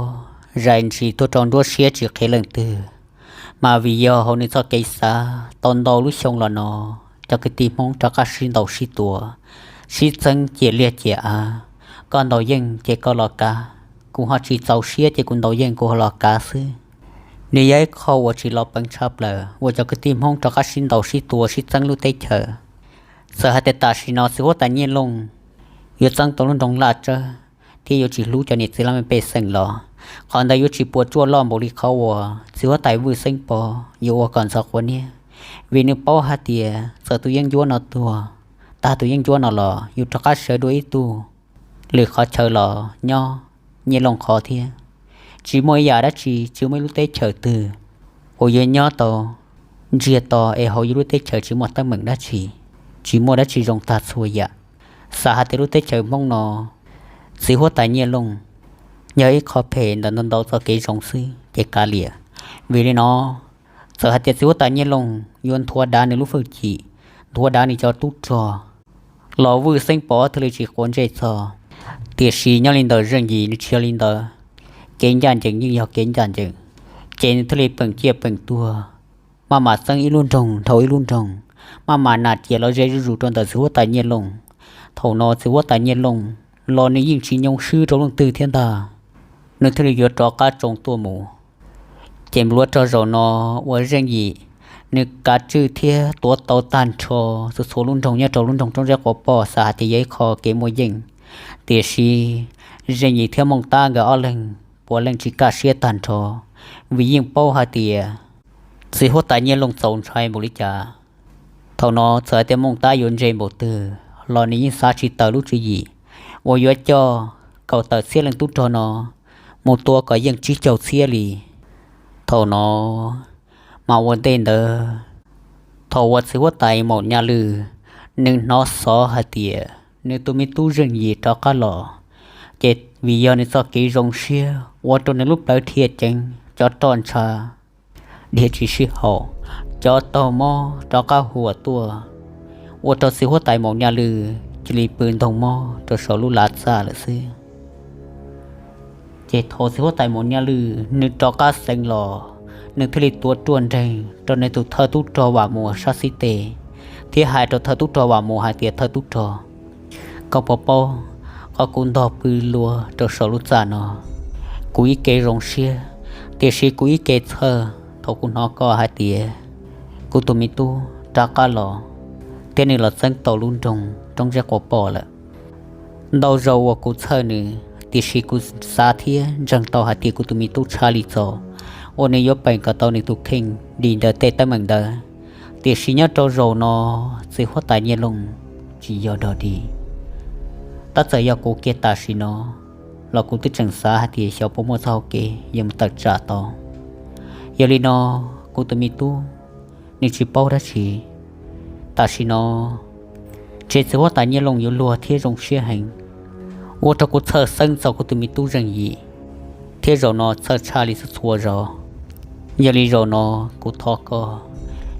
zais ntsis tuaj rau nruab siab tsis qhia leej twg, mas vim yog hauv nws txoj kev xav tau ntau lub xyoo los no, cov kwv tij Hmoob rov qab sib ntaus sib tua, sib txeeb ciam liaj ciam av, koj ntaus yeej ces koj los kav, kuv ho tsis txaus siab ces kuv ntaus yeej kuv ho los kav xwb. Nws yog ib qho uas tsis los peev tshaj plaws uas cov kwv tij Hmoob rov qab sib ntaus sib tua sib txeeb lub teb chaws. Txawm hais tias tam sim no txiv huab tais Nyiaj Looj yuav txeeb tau lub nroog Laj Tsawb thiab yuav tsis hlub cov niam txiv laj mej pej xeem los, qhov ntawd yuav tsis puas tsuaj loj npaum li qhov uas txiv huab tais Vwj Xeeb Pov yuav ua kom ntxhov quav niab. Vim nws paub hais tias txawm tus yeeb ncuab no tuag, tag tus yeeb ncuab no los yus rov qab sawv dua ib tug lwm qhov chaw los nyob Nyiaj Looj qhov thiab. Tsis muaj ib yam dab tsi, tsis muaj ib lub teb chaws twg uas yuav nyob tau ntsiag to es hauv yus lub teb chaws tsis muaj teeb meem dab tsi, tsis muaj dab tsi zoo tag txhua yam. Xav hais tias lub teb chaws Hmoob no, txiv huab tais Nyiaj Looj yog ib qho phem ntawm ntau ntau txoj kev zoo xwb ces kav liam. Vim li no, txawm hais tias txiv huab tais Nyiaj Looj yuav nthuav dav nws lub hwj chim tuav dav nws cov tub rog los Vwj Xeeb Pov thiaj li tsis quav ntsej txog. Tiam sis nyob li ntawm Zeej Yim nws tsis yog li ntawd, kev ncaj ncees yeej yog kev ncaj ncees, ces nws thiaj li peem ciaj peem tuag, maj mam txeeb ib lub nroog dhau ib lub nroog, maj mam nag cias los ze zuj zus rau ntawm txiv huab tais Nyiaj Looj. Thaum no txiv huab tais Nyiaj Looj los nws yeej tsis nyoo swb rau leej twg thiab ntag, nws thiaj li yuav rov qab tsoo tuaj mus. Ces npluav rau zaum no uas Zeej Yim nws kav tswj thiab tuav tau tag nrho txhua txhua lub nroog nyob rau lub nroog Roob Zeb Quav Poj xav hais tias yog ib qho kev muaj yeej, tiam sis Zeej Yim thiab Mooj Tab nkawd ob leeg puav leej tsis kaj siab tag nrho, vim yeej paub hais tias txiv huab tais Nyiaj Looj txaus ntshai npaum li cas. Thaum no txawm hais tias Mooj Tab yuav ntse npaum twg los nws yeej xav tsis tawm lub tswv yim uas yuav coj kaum tawm txhiab leej tub rog no mus tua kom yeej tsib caug txhiab li. Thaum no mas ua ntej ntawd, thaum uas txiv huab tais Maum Nyaj Lwj nws hnov xov hais tias nws tus me tub Zeej Yim rov qab los, ces vim yog nws txoj kev zoo siab ua rau nws lub plawv dhia ceev, cov roj ntsha dhia tsis sib haum, cov taug mob rov qab huam tuaj, ua rau txiv huab tais Maum Nyaj Lwj cia li pw ntoog mob rau saum lub lav txaj lawm xwb. Ces thaum txiv huab tais Maum Nyaj Lwj nws rov qab xeev los, nws thiaj li tuav ruaj nreeg rau nws tus thawj tub rog Vam Muas sab xib teg, thiab hais rau thawj tub rog Vam Muas hais tias, Thawj tub rog, koj puas paub qhov kuv ntog pw lua rau saum lub txaj no? Kuv ib ke zoo siab, tiam sis kuv ib ke txhawj thaum kuv hnov koj hais tias kuv tus me tub rov qab los thiab nws los txeeb tau lub nroog Roob Zeb Quav Poj lawm. Ntau zaus uas kuv txhawj nws, tiam sis kuv xav thiab ntseeg tau hais tias kuv tus me tub tshaj li txaus uas nws yuav peem kom tau nws tus kheej dim ntawm tej teeb meem ntawd. Tiam sis nyob rau zaum no, txiv huab tais Nyiaj Looj tsis yog dog dig. Tab txawm yog kuv kiag tam sim no los kuv twb tseem xav hais tias xyov puas muaj txoj hau kev yuav mus tawm tsam tau. Yog li no, kuv tus me tub nws tsis paub dab tsi. Tam sim no ntshe txiv huab tais Nyiaj Looj yuav luag thiab zoo siab heev, ua rau kuv txhawj xeeb txog kuv tus me tub Zeej Yim, thiab zaum no txhawj tshaj li txhua txhua zaus. Yog li zaum no kuv thov koj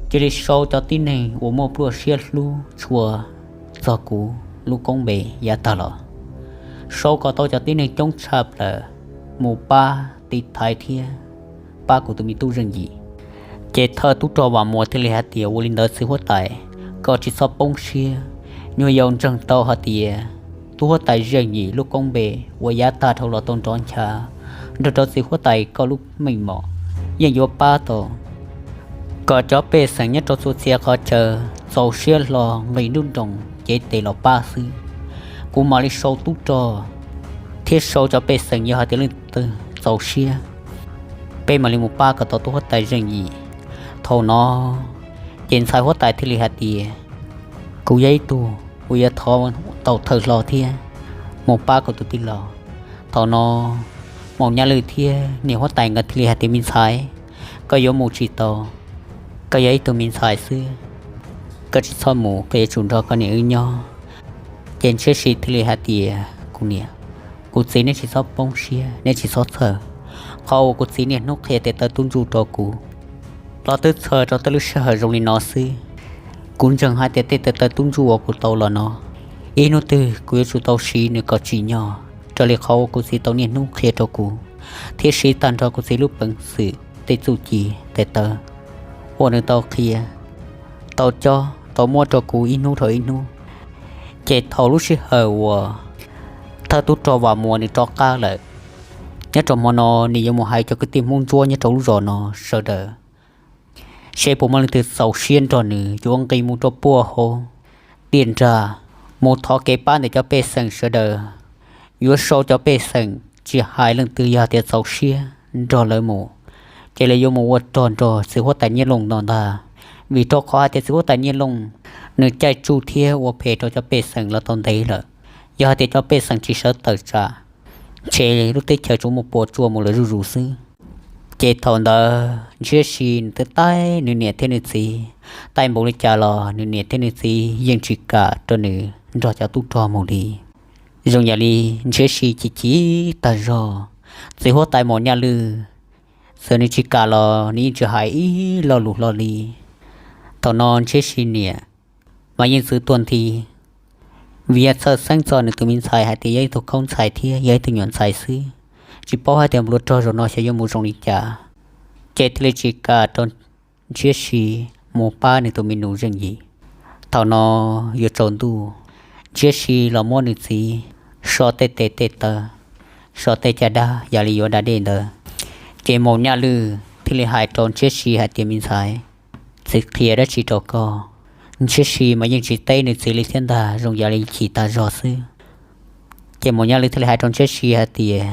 cia li sau cov tib neeg uas muaj pluaj siab hlub tshua txog kuv lub koob npe yav tag los, sau kom tau cov tib neeg coob tshaj plaws mus pab tiv thaiv thiab pab kuv tus me tub Zeej Yim. Ces thawj tub rog Vam Muas thiaj li hais tias, Ua li ntawd txiv huab tais, koj tsis txhob poob siab. Nyuag yaus ntseeg tau hais tias tub huab tais Zeej Yim lub koob npe uas yav tag dhau los tau nrov ncha nrog rau txiv huab tais koj lub meej mom yeej yuav pab tau kom cov pej xeem nyob rau txhua txhia qhov chaw txaus siab hlo nqis nruab nroos cev tes los pab xwb. Kuv mam li sau tub rog thiab sau cov pej xeem, yog hais tias leej twg txaus siab, peb mam li mus pab kom tau tub huab tais Zeej Yim. Thaum no ces ntxhais huab tais thiaj li hais tias, Kuv yog ib tug uas yuav thov tau thawj hlo thiab mus pab kuv tus tij laug. Thaum no Maum Nyaj Lwj thiab niam huab tais nkawd thiaj li hais tias, Me ntxhais, koj yuav mus tsis tau, koj yog ib tug me ntxhais xwb, koj tsis txhob mus, koj yuav tsum nrog koj niam wb nyob. Ces Ntshiab Si thiaj li hais tias, Kuv niam, kuv txiv, neb tsis txhob poob siab, neb tsis txhob txhawj. Qhov uas kuv txiv niaj hnub qhia tes taw tub ntsuj rau kuv los twb txhawj rau tej lub sij hawm zoo li no xwb. Kuv ntseeg hais tias tej tes taw tub ntsuj uas kuv tau los no, ib hnub twg kuv yuav tsum tau siv nws kom tsim nyog raws li qhov uas kuv txiv tau niaj hnub qhia rau kuv, thiab siv tag nrho kuv txiv lub peev xwm tej txuj ci tes taw uas nws tau qhia, tau cob tau muab rau kuv ib hnub dhau ib hnub. Ces thaum lub sij hawm uas thawj tub rog Vam Muas nws rov qab lawm, nyob rau hmo no nws yuav mus hais cov kwv tij Hmoob Ntsuab nyob rau lub zos no sawv daws, seb puas muaj leej twg txaus siab nrog nws yuav nqis mus rau puag hauv tiaj nrag mus thov kev pab ntawm cov pej xeem sawv daws. Yuav sau cov pej xeem tsis hais leej twg yog tias txaus siab nrog lawv mus, ces lawv yuav mus ua rog nrog txiv huab tais Nyiaj Looj no ntag. Vim rau qhov hais tias txiv huab tais Nyiaj Looj nws caij tsuj thiab ua phem rau cov pej xeem los tau ntev lawm. Yog hais tias cov pej xeem tsis sawv tawm tsam, ntshe lub teb chaws tsuas muaj puas tsuaj mus lawm zuj zus xwb. Ces thaum ntawd Ntshiab Si nws twb taij nws niam thiab nws txiv, taij npaum li cas los nws niam thiab nws txiv yeej tsis kam rau nws nrog cov tub rog mus li. Zoo yam li Ntshiab Si chim chim tag zog, txiv huab tais Maum Nyaj Lwj txawm nws tsis kam los nws yeej tsis hais ib lo lus hlo li. Thaum no Ntshiab Si niam mas yeej txwv tuag nthi, vim yog txhawj xeeb txog nws tus me ntxhais hais tias yog ib tug khaub ntxhais thiab yog ib tug nyuam ntxhais xwb, tsis paub hais tias nplua rog zaum no xyov yuav mus zoo li cas. Ces thiaj li tsis kam rau Ntshiab Si mus pab nws tus me nus zeej yim. Thaum no yuav tsaus ntuj, Ntshiab Si los muab nws txiv so tej tes tej taw, so tej caj dab yam li yuav da dej ntawd. Ces Maum Nyaj Lwj thiaj li hais rau Ntshiab Si hais tias, me ntxhais, txiv qhia dab tsi rau koj? Ntshiab Si mas yeej tsis teb nws txiv li thiab ntag, zoo yam li chim tas zog xwb. Ces Maum Nyaj Lwj thiaj li hais rau Ntshiab Si hais tias,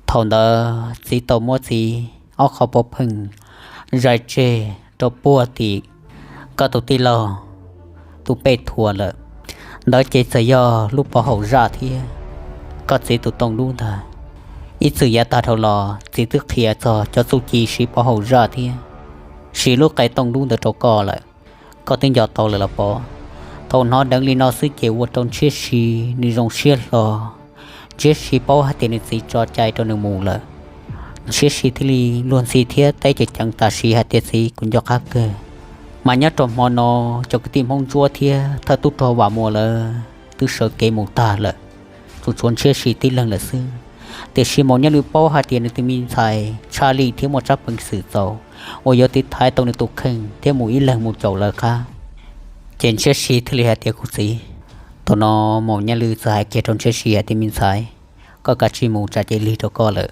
thaum ntawd txiv tau muab txiv ob qho pov pheej zais tseg rau puag tim koj tus tij laug tus pej thuav lawm. Ntawd ces txawm yog lub pov haum zaj thiab koj txiv tus tooj dub ntag. Ib txwm yav tag dhau los txiv twb qhia txog cov txuj ci siv pov haum zaj thiab siv lub qe tooj dub ntawd rau koj lawm, koj twb nco tau lawm los pov? Thaum hnov deev li no xwb ces ua rau Ntshiab Si nws zoo siab hlo. Ntshiab Si paub hais tias nws txiv tso cai rau nws mus lawm, Ntshiab Si thiaj li luag ntxhi thiab teb ceev ceev tam sim hais tias, txiv, kuv nco qab kawg, mas nyob rau hmo no cov kwv tij Hmoob Ntsuab thiab thawj tub rog Vam Muas lawv twb sawv kev mus tag lawm, tsuas tshuav Ntshiab Si tib leeg lawm xwb. Tiam sis Maum Nyaj Lwj paub hais tias nws tus me ntxhais tshaj lij thiab muaj tsab peev xwm txaus uas yuav tiv thaiv tau nws tus kheej thiab mus ib leeg mus caum lawv qab. Ces Ntshiab Si thiaj li hais tias, kuv txiv. Thaum no Maum Nyaj Lwj txawm hais kiag rau Ntshiab Si hais tias, me ntxhais, koj kav tsij mus, tsam ces lig rau koj lawm.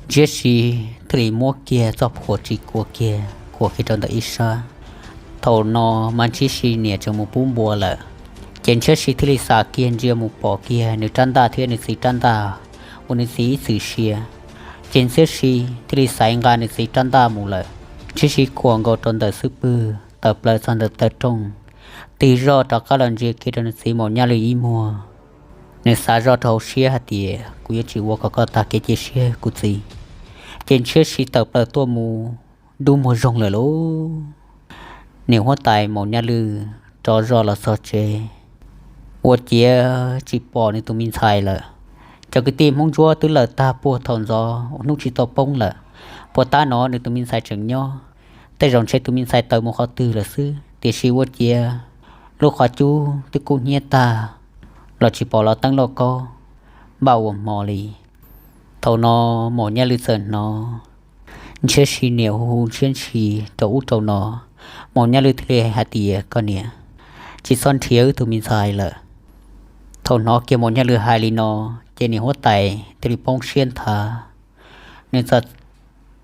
Ntshiab Si thiaj li muab kiag txoj phuam ris kua kiag khuam kiag rau ntawm ib sab. Thaum no mas Ntshiab Si niam tseem mus pub npua lawm, ces Ntshiab Si thiaj li xam kiag ntsia mus pom kiag nws rab ntaj thiab nws txiv rab ntaj uas nws txiv ib txwm sia. Ces Ntshiab Si thiaj li xaiv nqa nws txiv rab ntaj mus lawm. Ntshiab Si khuam nkaus rau ntawm xub pwg tawm plaws txog ntawm taw rooj, tig zoj rov qab los ntsia kiag rau nws txiv Maum Nyaj Lwj ib muag. Nws xav zoj rau hauv siab hais tias, kuv yuav tsis ua kom koj tag kev cia siab kuv txiv. Ces Ntshiab Si tawm plaws tuaj mus dub muag zoog lawm lauj. Niam huab tais Maum Nyaj Lwj rov zoj los txog tsev, ua ciav tsis pom nws tus me ntxhais lawm. Cov kwv tij Hmoob Ntsuab twb lawm tag puag thaum ntxov uas hnub tsis tau poob lawm, puas tab no nws tus me ntxhais tseem nyob. Tej zaum ntshe tus me ntxhais tawm mus qhov twg lawm xwb, tiam sis ua ciav lub qhov cub twb kub hnyiab tag los tsis pom los teeb lauj kaub npaj ua hmo li. Thaum no Maum Nyaj Lwj txawm hnov Ntshiab Si niam hu hu Ntshiab Si rau ub rau no. Maum Nyaj Lwj thiaj li hais tias, koj niam, tsis txhob nrhiav wb tus me ntxhais lawm. Thaum hnov kiag Maum Nyaj Lwj hais li no, ces niam huab tais thiaj li poob siab nthav. Nws txawm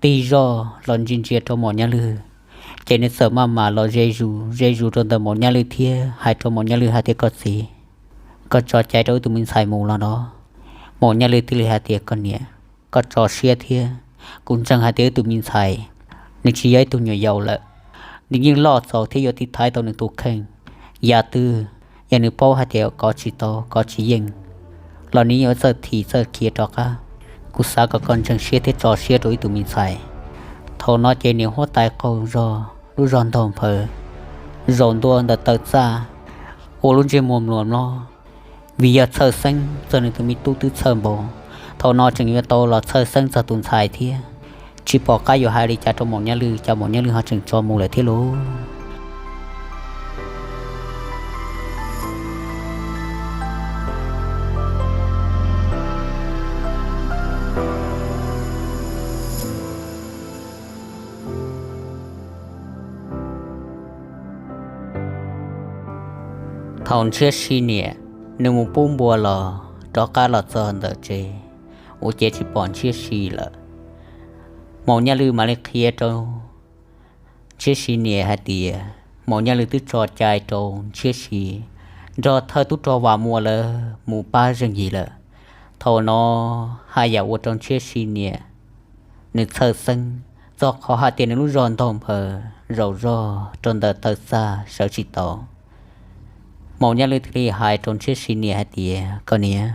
tig zoj los ntsia ntsia rau Maum Nyaj Lwj, ces nws txawm maj mam los ze zus ze zus rau ntawm Maum Nyaj Lwj thiab hais rau Maum Nyaj Lwj hais tias, koj txiv, koj tso cai rau wb tus me ntxhais mus los no. Maum Nyaj Lwj thiaj li hais tias, koj niam, koj tso siab thiab, kuv ntseeg hais tias wb tus me ntxhais nws tsis yog ib tug nyuam yaus lawm. Nws yeej loj txaus thiab yuav tiv thaiv tau nws tus kheej. Yam twg yog nws paub hais tias kov tsis tau, kov tsis yeej los nws yuav txawj thim txawj khiav rov qab. Kuv xav kom koj ntseeg siab thiab tso siab rau wb tus me ntxhais. Thaum no ces niam huab tais qaug zog lub zog ntaug nphaws zaum ntua ntawm taw txaj, ua lub ntsej muag mluas mlob, vim yog txhawj xeeb txog nws tus me tub twb txhawj npaum, thaum no tseem yuav tau los txhawj xeeb txog tus ntxhais thiab. Tsis pom qab yuav hais li cas rau Maum Nyaj Lwj, cas Maum Nyaj Lwj ho tseem tso mus lawm thiab lauj. Thaum Ntshiab Si niam nws mus pub npua los rov qab los txog ntawm tsev, ua ciav tsis pom Ntshiab Si lawm. Maum Nyaj Lwj mam li qhia rau Ntshiab Si niam hais tias Maum Nyaj Lwj twb tso cai rau Ntshiab Si nrog thawj tub rog Vam Muas lawv mus pab zeej yig lawm. Thaum no haj yam ua rau Ntshiab Si niam nws txhawj xeeb txog qhov hais tias nws lub zog ntaug nphaws zaum zog rau ntawm taw txaj sawv tsis tau. Maum Nyaj Lwj thiaj li hais rau Ntshiab Si niam hais tias, koj niam,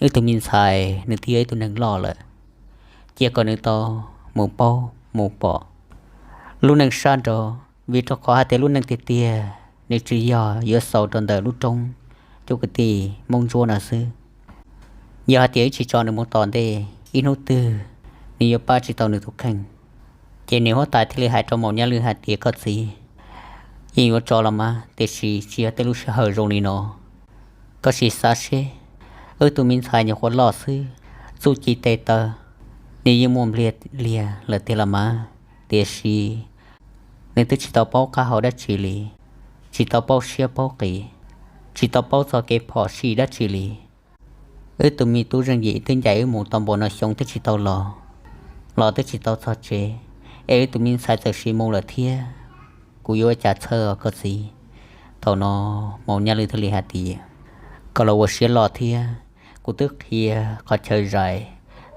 wb tug me ntxhais nws twb yog ib tug neeg loj lawm, cia kom nws tau mus paub mus pom lub neej sab nraud, vim rau qhov hais tias lub neej tiag tiag nws tsuas yog yuav xaus rau ntawm lub roob cub kwv tij Hmoob Ntsuab no xwb. Yog hais tias wb tsis tso nws mus tom ntej, ib hnub twg nws yuav pab tsis tau nws tus kheej. Ces niam huab tais thiaj li hais rau Maum Nyaj Lwj hais tias, koj txiv, Yeej yuav tso los mas, tiam sis tsis yog tej lub sij hawm zoo li no. Koj sim xav seb, wb tus me ntxhais nyuam qhuav loj xwb, txuj ci tes taw nws yeej muaj npliag liag lawm tiag los mas, tiam sis nws twb tsis tau paub qab hau dab tsi li, tsis tau paub siab paub qis, tsis tau paub txog kev phom sij dab tsi li. Wb tus me tub Zeej Yim twb ncaim wb mus tau npaum no xyoo twb tsis tau los, los twb tsis tau txog tsev, es wb tus me ntxhais txawm sim mus lawm thiab, kuv yuav ua cas txhawj os koj txiv. Thaum no Maum Nyaj Lwj thiaj li hais tias, koj los ua siab loj thiab, kuv twb qhia qhov chaw zais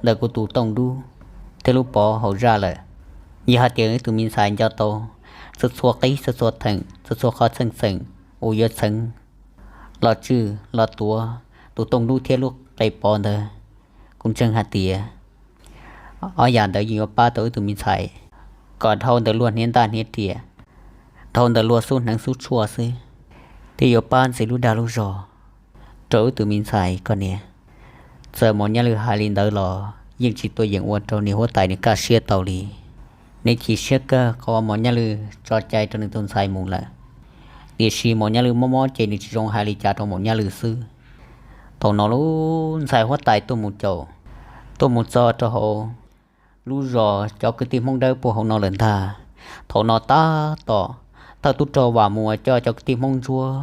ntawm kuv tus tooj dub thiab lub pov hauv zaj lawm. Yog hais tias wb tus me ntxhais nco tau txhua txhua qib, txhua txhua theem, txhua txhua qhov txheej txheem uas yuav txheev los tswj los tuav tus tooj dub thiab lub qe pov ntawd, kuv ntseeg hais tias ob yam ntawd yeej yuav pab tau wb tus me ntxhais kom dhau ntawm luag hniav ntaj hniav riam, dhau ntawm luag xub hneev xub tshuaj xwb, thiaj yuav pab ntxiv lub dag lub zog rau wb tus me ntxhais koj niam. Txawm Maum Nyaj Lwj hais li ntawd los yeej tsis tuaj yeem ua rau niam huab tais nws kaj siab tau li. Nws chim siab kawg qhov uas Maum Nyaj Lwj tso cai rau nws tus ntxhais mus lawm, tiam sis Maum Nyaj Lwj mob mob ces nws tsis zoo hais li cas rau Maum Nyaj Lwj xwb. Thaum no lub ntxhais huab tais tuaj mus caum, tuaj mus txog rau hauv lub zos cov kwv tij Hmoob Dawb puag hauv no lawm ntag. Thaum no tab tom thawj tub rog Vam Muas coj cov kwv tij Hmoob Ntsuab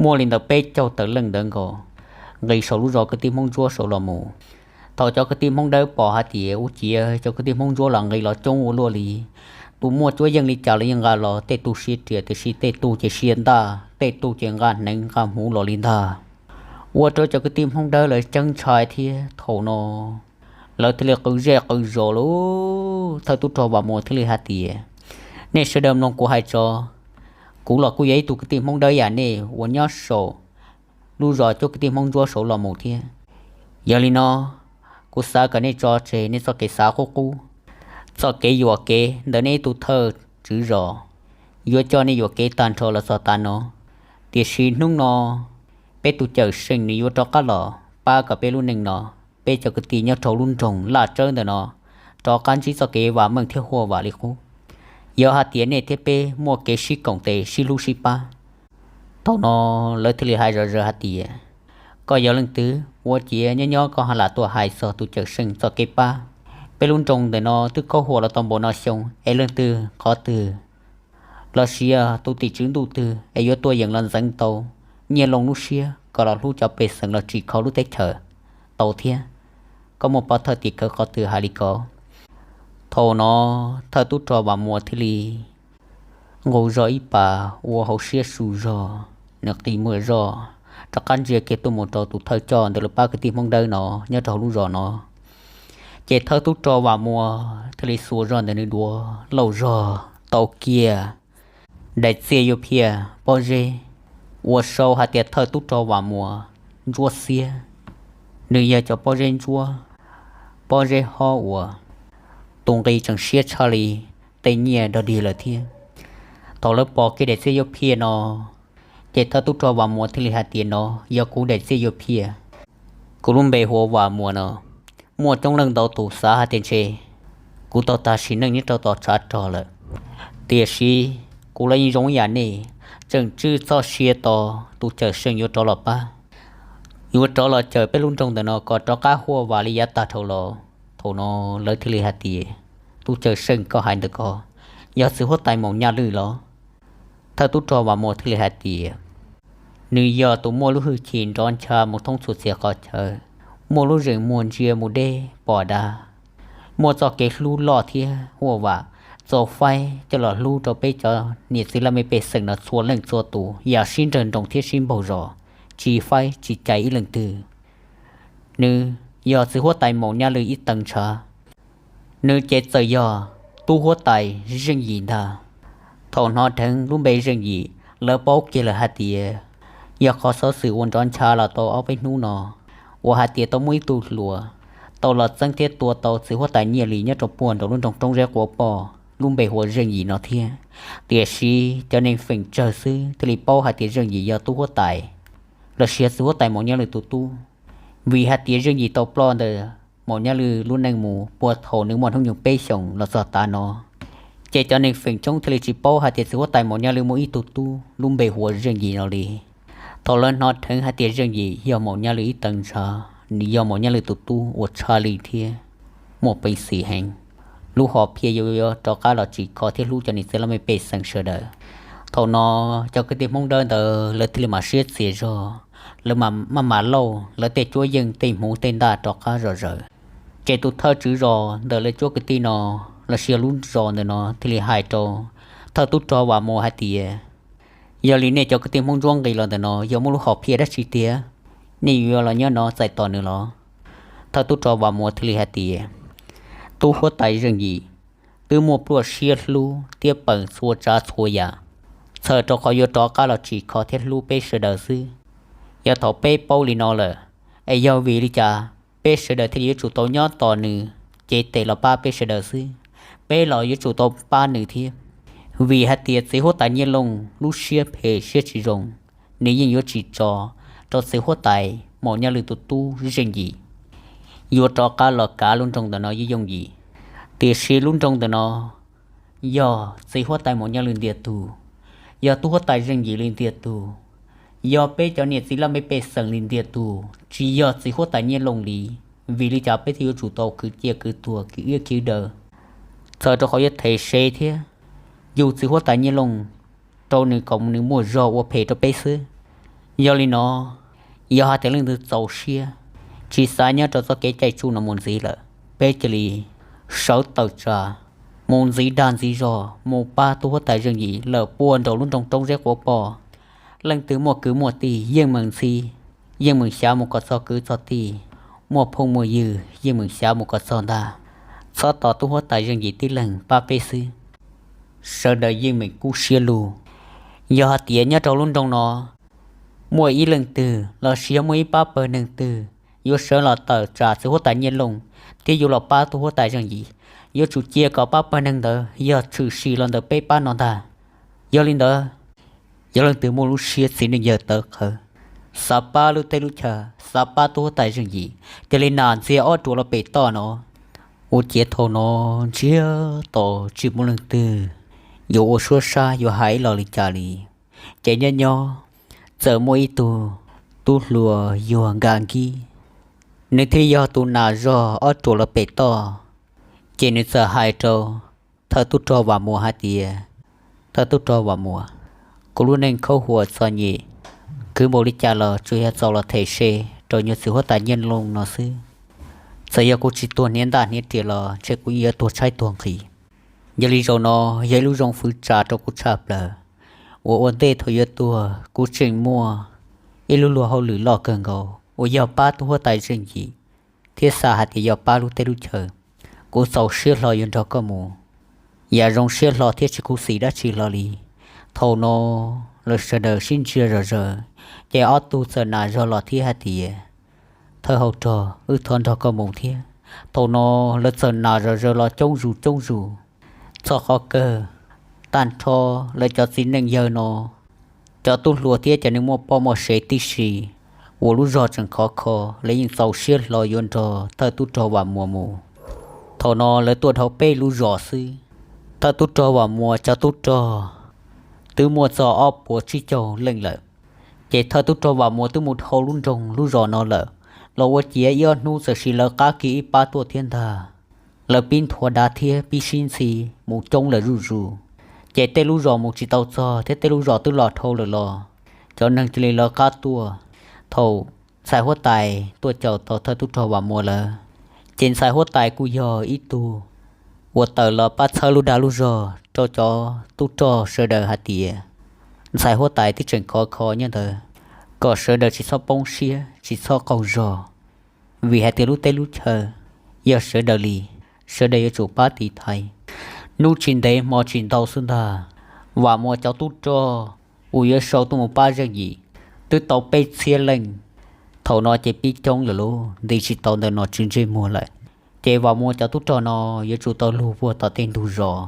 muaj li ntawm peb caug tawm leej ntawd nkaus nqis saum lub zos kwv tij Hmoob Ntsuab saud los mus. Thaum cov kwv tij Hmoob Dawb pom hais tias ua ciav cov kwv tij Hmoob Ntsuab los nqis los coob ua luaj li, tus muaj cuab yeej li cas los yeej nqa los, tej tug sia riam tiam sis tej tug ces sia ntaj, tej tug ces nqa hneev nqa hmuv los li ntag. Ua rau cov kwv tij Hmoob Dawb lawv ceeb ntshai thiab thaum no lawv thiaj li qw zej qw zos lawm. Thawj tub rog Vam Muas thiaj li hais tias, nej sawv daws mloog kuv hais tso, kuv los kuj yog ib tug kwv tij Hmoob Dawb yam nej uas nyob saum lub zos cov kwv tij Hmoob Ntsuab saud los mus thiab. Yog li no, kuv xav kom nej tso tseg nej txoj kev xav qub qub, txoj kev yuam kev ntawm nej ib tug thawj tswv zos, yuav coj nej yuam kev tag nrho los txog tav no. Tiam sis hnub no peb tus Cawm Seej nws yuav rov qab los pab kom peb lub neej no, peb cov kwv tij nyob rau lub nroog Laj Tsawb ntawm no rov qab ntsib txoj kev vam meej thiab huaj vam li qub. Yog hais tias nej thiab peb muaj kev sib koom tes sib hlub sib pab. Thaum no lawv thiaj li hais zom zaws hais tias, koj yog leej twg ua ciav nyob nyob koj ho lam tuaj hais txog tus Cawm Seej txoj kev pab peb lub nroog ntawm no twb khaub huam los tau npaum no xyoo, es leej twg qhov twg los sis yog tus tim tswv ntuj twg es yuav tuaj yeem los ntxeev tau Nyiaj Looj lub siab kom los hlub cov pej xeem los tsim kho lub teb chaws tau thiab? Koj muaj pov thawj tim khawv qhov twg hais li ko? Thaum no thawj tub rog Vam Muas thiaj li nqus zog ib pas ua hauv siab su zog, nws qi muag zog rov qab ntsia kiag tuaj mus rau tus thawj coj ntawm lub pab kwv tij Hmoob Dawb no nyob rau hauv lub zos no. Ces thawj tub rog Vam Muas thiaj li xuas zog ntawm nws duav lauj zog tau kiag daim txiaj yuav phiaj pob zeb uas sau hais tias thawj tub rog Vam Muas ntsuab xiab. Nws yog cov pob zeb ntsuab, pob zeb hob uas tus nqi tseem siab tshaj li tej nyiaj dog dig lawm thiab. Thaum lawv pom kiag daim txiaj yuav phiaj no, ces thawj tub rog Vam Muas thiaj li hais tias, no yog kuv daim txiaj yuav phiaj. Kuv lub npe hu ua Vam Muas no. Muaj coob leej ntau tus xav hais tias ntshe kuv tau tag sim neej nyob rau tom tshav rog lawm, tiam sis kuv los yeej zoo ib yam nej, tseem tswj txoj sia tos tus Cawm Seej yuav rov los pab, yuav rov los cawm peb lub nroog ntawm no kom rov qab huaj vam li yav tag dhau los. Thaum no lawv thiaj li hais tias, tus Cawm Seej koj hais ntawm ko yog txiv huab tais Maum Nyaj Lwj los? Thawj tub rog Vam Muas thiaj li hais tias, nws yog tus muaj lub hwj chim nrov ncha mus thoob txhua txhia qhov chaw, muaj lub zeem muag ntsia mus deb pom dav, muaj txoj kev hlub loj thiab huaj vam, txaus faib coj los hlub rau peb cov niam txiv laj mej pej xeem no txhua leej txhua tus yam sib nrawg nroos thiab sib npaug zos, tsis faib tsis cais ib leej twg. Nws yog txiv huab tais Maum Nyaj Lwj ib teev ntshav. Nws ces txawm yog tub huab tais Zeej Yim ntag. Thaum hnov dheev lub npe Zeej Yim, lawv paub kiag lawm hais tias yog qhov xov xwm uas nrov ncha los tau ob peb hnub no, uas hais tias tau muaj ib tug hluas tau los txeeb thiab tua tau txiv huab tais Nyiaj Li nyob rau puag nraum lub nroog Roob Zeb Quav Poj lub npe hu ua Zeej Yim no thiab. Tiam sis cov neeg feem tsawg xwb thiaj li paub hais tias Zeej Yim yog tub huab tais los sis yog txiv huab tais Maum Nyaj Lwj tus tub, vim hais tias Zeej Yim tau ploj ntawm Maum Nyaj Lwj lub neej mus puag thaum nws muaj hnub nyoog peb xyoos los txog tav no. Ces cov neeg feem coob thiaj li tsis paub hais tias txiv huab tais Maum Nyaj Lwm muaj ib tug tub lub npe hu ua Zeej Yim no li. Thaum lawv hnov dheev hais tias Zeej Yim yog Maum Nyaj Lwm ib tug ntxhais, nws yog Maum Nyaj Lwm tus tub uas tshaj lij thiab muaj peev xwm heev, lub hom phiaj yuav rov qab los tsim kho thiab hlub cov niam txiv laj mej pej xeem sawv daws. Thaum no cov kwv tij Hmoob Dawb ntawd lawv thiaj li mam siab txias zog, lawv mam maj mam lauj lawv tej cuab yeej tej hmuv tej ntaj rov qab zom zaws. Ces tus thawj tswv zos ntawm lawv cuab kwv tij no los sis yog lub zos ntawm no thiaj li hais rau thawj tub rog Vam Muas hais tias, yog li nej cov kwv tij Hmoob ntsuab nqis los ntawm no yog muaj lub hom phiaj dab tsi tiag, nej yuav los nyob no txais tos nws los? Thawj tub rog Vam Muas thiaj li hais tias, tub huab tais Zeej Yim twb muaj pluaj siab hlub thiab peem txhua tsav txhua yam, txhawm rau qhov yuav rov qab los tsim kho thiab hlub peb sawv daws xwb. Yog thaum peb paub li no lawm, es yog vim li cas peb sawv daws thiaj li yuav tsum tau nyob tos nws cev tes los pab peb sawv daws xwb? Peb los yuav tsum tau pab nws thiab, vim hais tias txiv huab tais Nyiaj Looj lub siab phem siab tsis zoo, nws yeej yuav tsis tso rau txiv huab tais Maum Nyaj Lwm tus tub Zeej Yim yuav rov qab los kav lub nroog ntawm no yooj yooj yim. Tiam sis lub nroog ntawm no yog txiv huab tais Maum Nyaj Lwm ntiag tug, yog tub huab tais Zeej Yim li ntiag tug, yog peb cov niam txiv laj mej pej xeem li ntiag tug, tsis yog txiv huab tais Nyiaj Looj li. Vim li cas peb thiaj yuav tsum tau khwv cia khwv tuag khwv iab khwv daw, txhawm rau qhov yuav them se thiab yug txiv huab tais Nyiaj Looj rau nws kom nws muaj zog ua phem rau peb xwb? Yog li no, yog hais tias leej twg txaus siab tsis xav nyob rau txoj kev caij tsuj no mus ntxiv lawm, peb cia li sawv tawm tsam mus ntxiv dag ntxiv zog mus pab tub huab tais Zeej Yim lawm puag nraum lub nroog Roob Zeb Quav Poj. Leej twg muaj kwv muaj tij yeej meem ntxhi, yeej meem xyav mus kom txog kwv txog tij, muaj phooj muaj ywg yeej meem xyav mus kom txog ntag. Txhob tos tub huab tais Zeej Yim tib leeg pab peb xwb, sawv daws yeej meem kub siab lug. Yog hais tias nyob rau lub nroog no muaj ib leej twg los sis yog muaj ib pab pawg neeg twg yuav sawv los tawm tsam txiv huab tais Nyiaj Looj thiab yuav los pab tub huab tais Zeej Yim, yuav tsum cia kom pab pawg neeg ntawd yog tshwm sim los ntawm peb pab no ntag. Yog li ntawd, yog leej twg muaj lub siab txiv neej yawg tawv qhawv, xav pab lub teb lub chaw, xav pab tub huab tais Zeej Yim, cia li nam ntxiag ob ruam los pem toj no. Ua ciav thaum no ntsiag to tsis muaj leej twg yuav ua suab sab yuav hais ib lo li cas li. Ces nyob nyob txawm muaj ib tug tub hluas yog Nkaj Nkib, nws thiaj yog tus nas zog ob ruam los pem toj. Ces nws txawm hais rau thawj tub rog Vam Muas hais tias, thawj tub rog Vam Muas, kuv lub neej khaub huam txom nyem, khwv npaum li cas los tsuas yog txaus los them se rau nyuag txiv huab tais Nyiaj Looj no xwb. Txawm yog kuv tsis tuag hniav ntaj hniav riam los ntshe kuv yeej yuav tuag tshaib tuag nqhis. Yog li zaum no yog ib lub zoo fwv tsa rau kuv tshaj plaws uas ua ntej thaum yuav tuag kuv tseem muaj ib lub luag hauj lwm loj kawg nkaus uas yog pab tub huab tais Zeej Yim thiab xav hais tias yog pab lub teb lub chaw. Kuv txaus siab hlo yuav nrog koj mus, yam zoo siab hlo thiab tsis khuv xim dab tsi hlo li. Thaum no lawv sawv daws sib ntsia zom zaws, ces ob tug txawm nas zog los thiab hais tias, thawj hauv rog, wb thov nrog koj mus thiab. Thaum no lawv txawm nas zom zaws los coob zus coob zus. Txog qhov kawg, tag nrho lawv cov txiv neej yawg no, cov tub hluas thiab cov neeg muaj poj muaj sev tib si uas lub zog tseem khov kho, lawv yeej txaus siab hlo yuav nrog thawj tub rog Vam Muas mus. Thaum no lawv tuaj dhau peb lub zos xwb, thawj tub rog Vam Muas cov tub rog twb muaj txog ob puas tsib caug leej lawm. Ces thawj tub rog Vam Muas twb mus dhau lub nroog lub zos no lawm, los ua ciav ib ob hnub txawm sim lawv qab kiag ib pab tuaj thiab ntag. Lawv pib nthua dav thiab pib sib ntxhi mus coob lawm zuj zus. Ces tej lub zos mus tsis tau txog thiab tej lub zos twb los dhau lawm los cov neeg cia li lawv qab tuaj. Thaum ntxhais huab tais tuaj caum tau thawj tub rog Vam Muas lawm, ces ntxhais huab tais kuj yog ib tug uas tawm los pab txhawb lub dag lub zog rau cov tub rog sawv daws hais tias, ntxhais huab tais twb tseem khov kho nyob ntawd, kom sawv daws tsis txhob poob siab tsis txhob qaug zog, vim hais tias lub teb lub chaw yog sawv daws li, sawv daws yuav tsum pab tiv thaiv. Hnub tsis ntev hmo tsis ntau xwb ntag, Vam Muas cov tub rog uas yuav sau tuaj mus pab Zeej Yim twb tau peb txhiab leej. Thaum no ces pib coob lawm lauj, nti tsis tau ntawm nom tswv ntsej muag lawm. Ces Vam Muas cov tub rog no yuav tsum tau lug puag tom tej ntug zos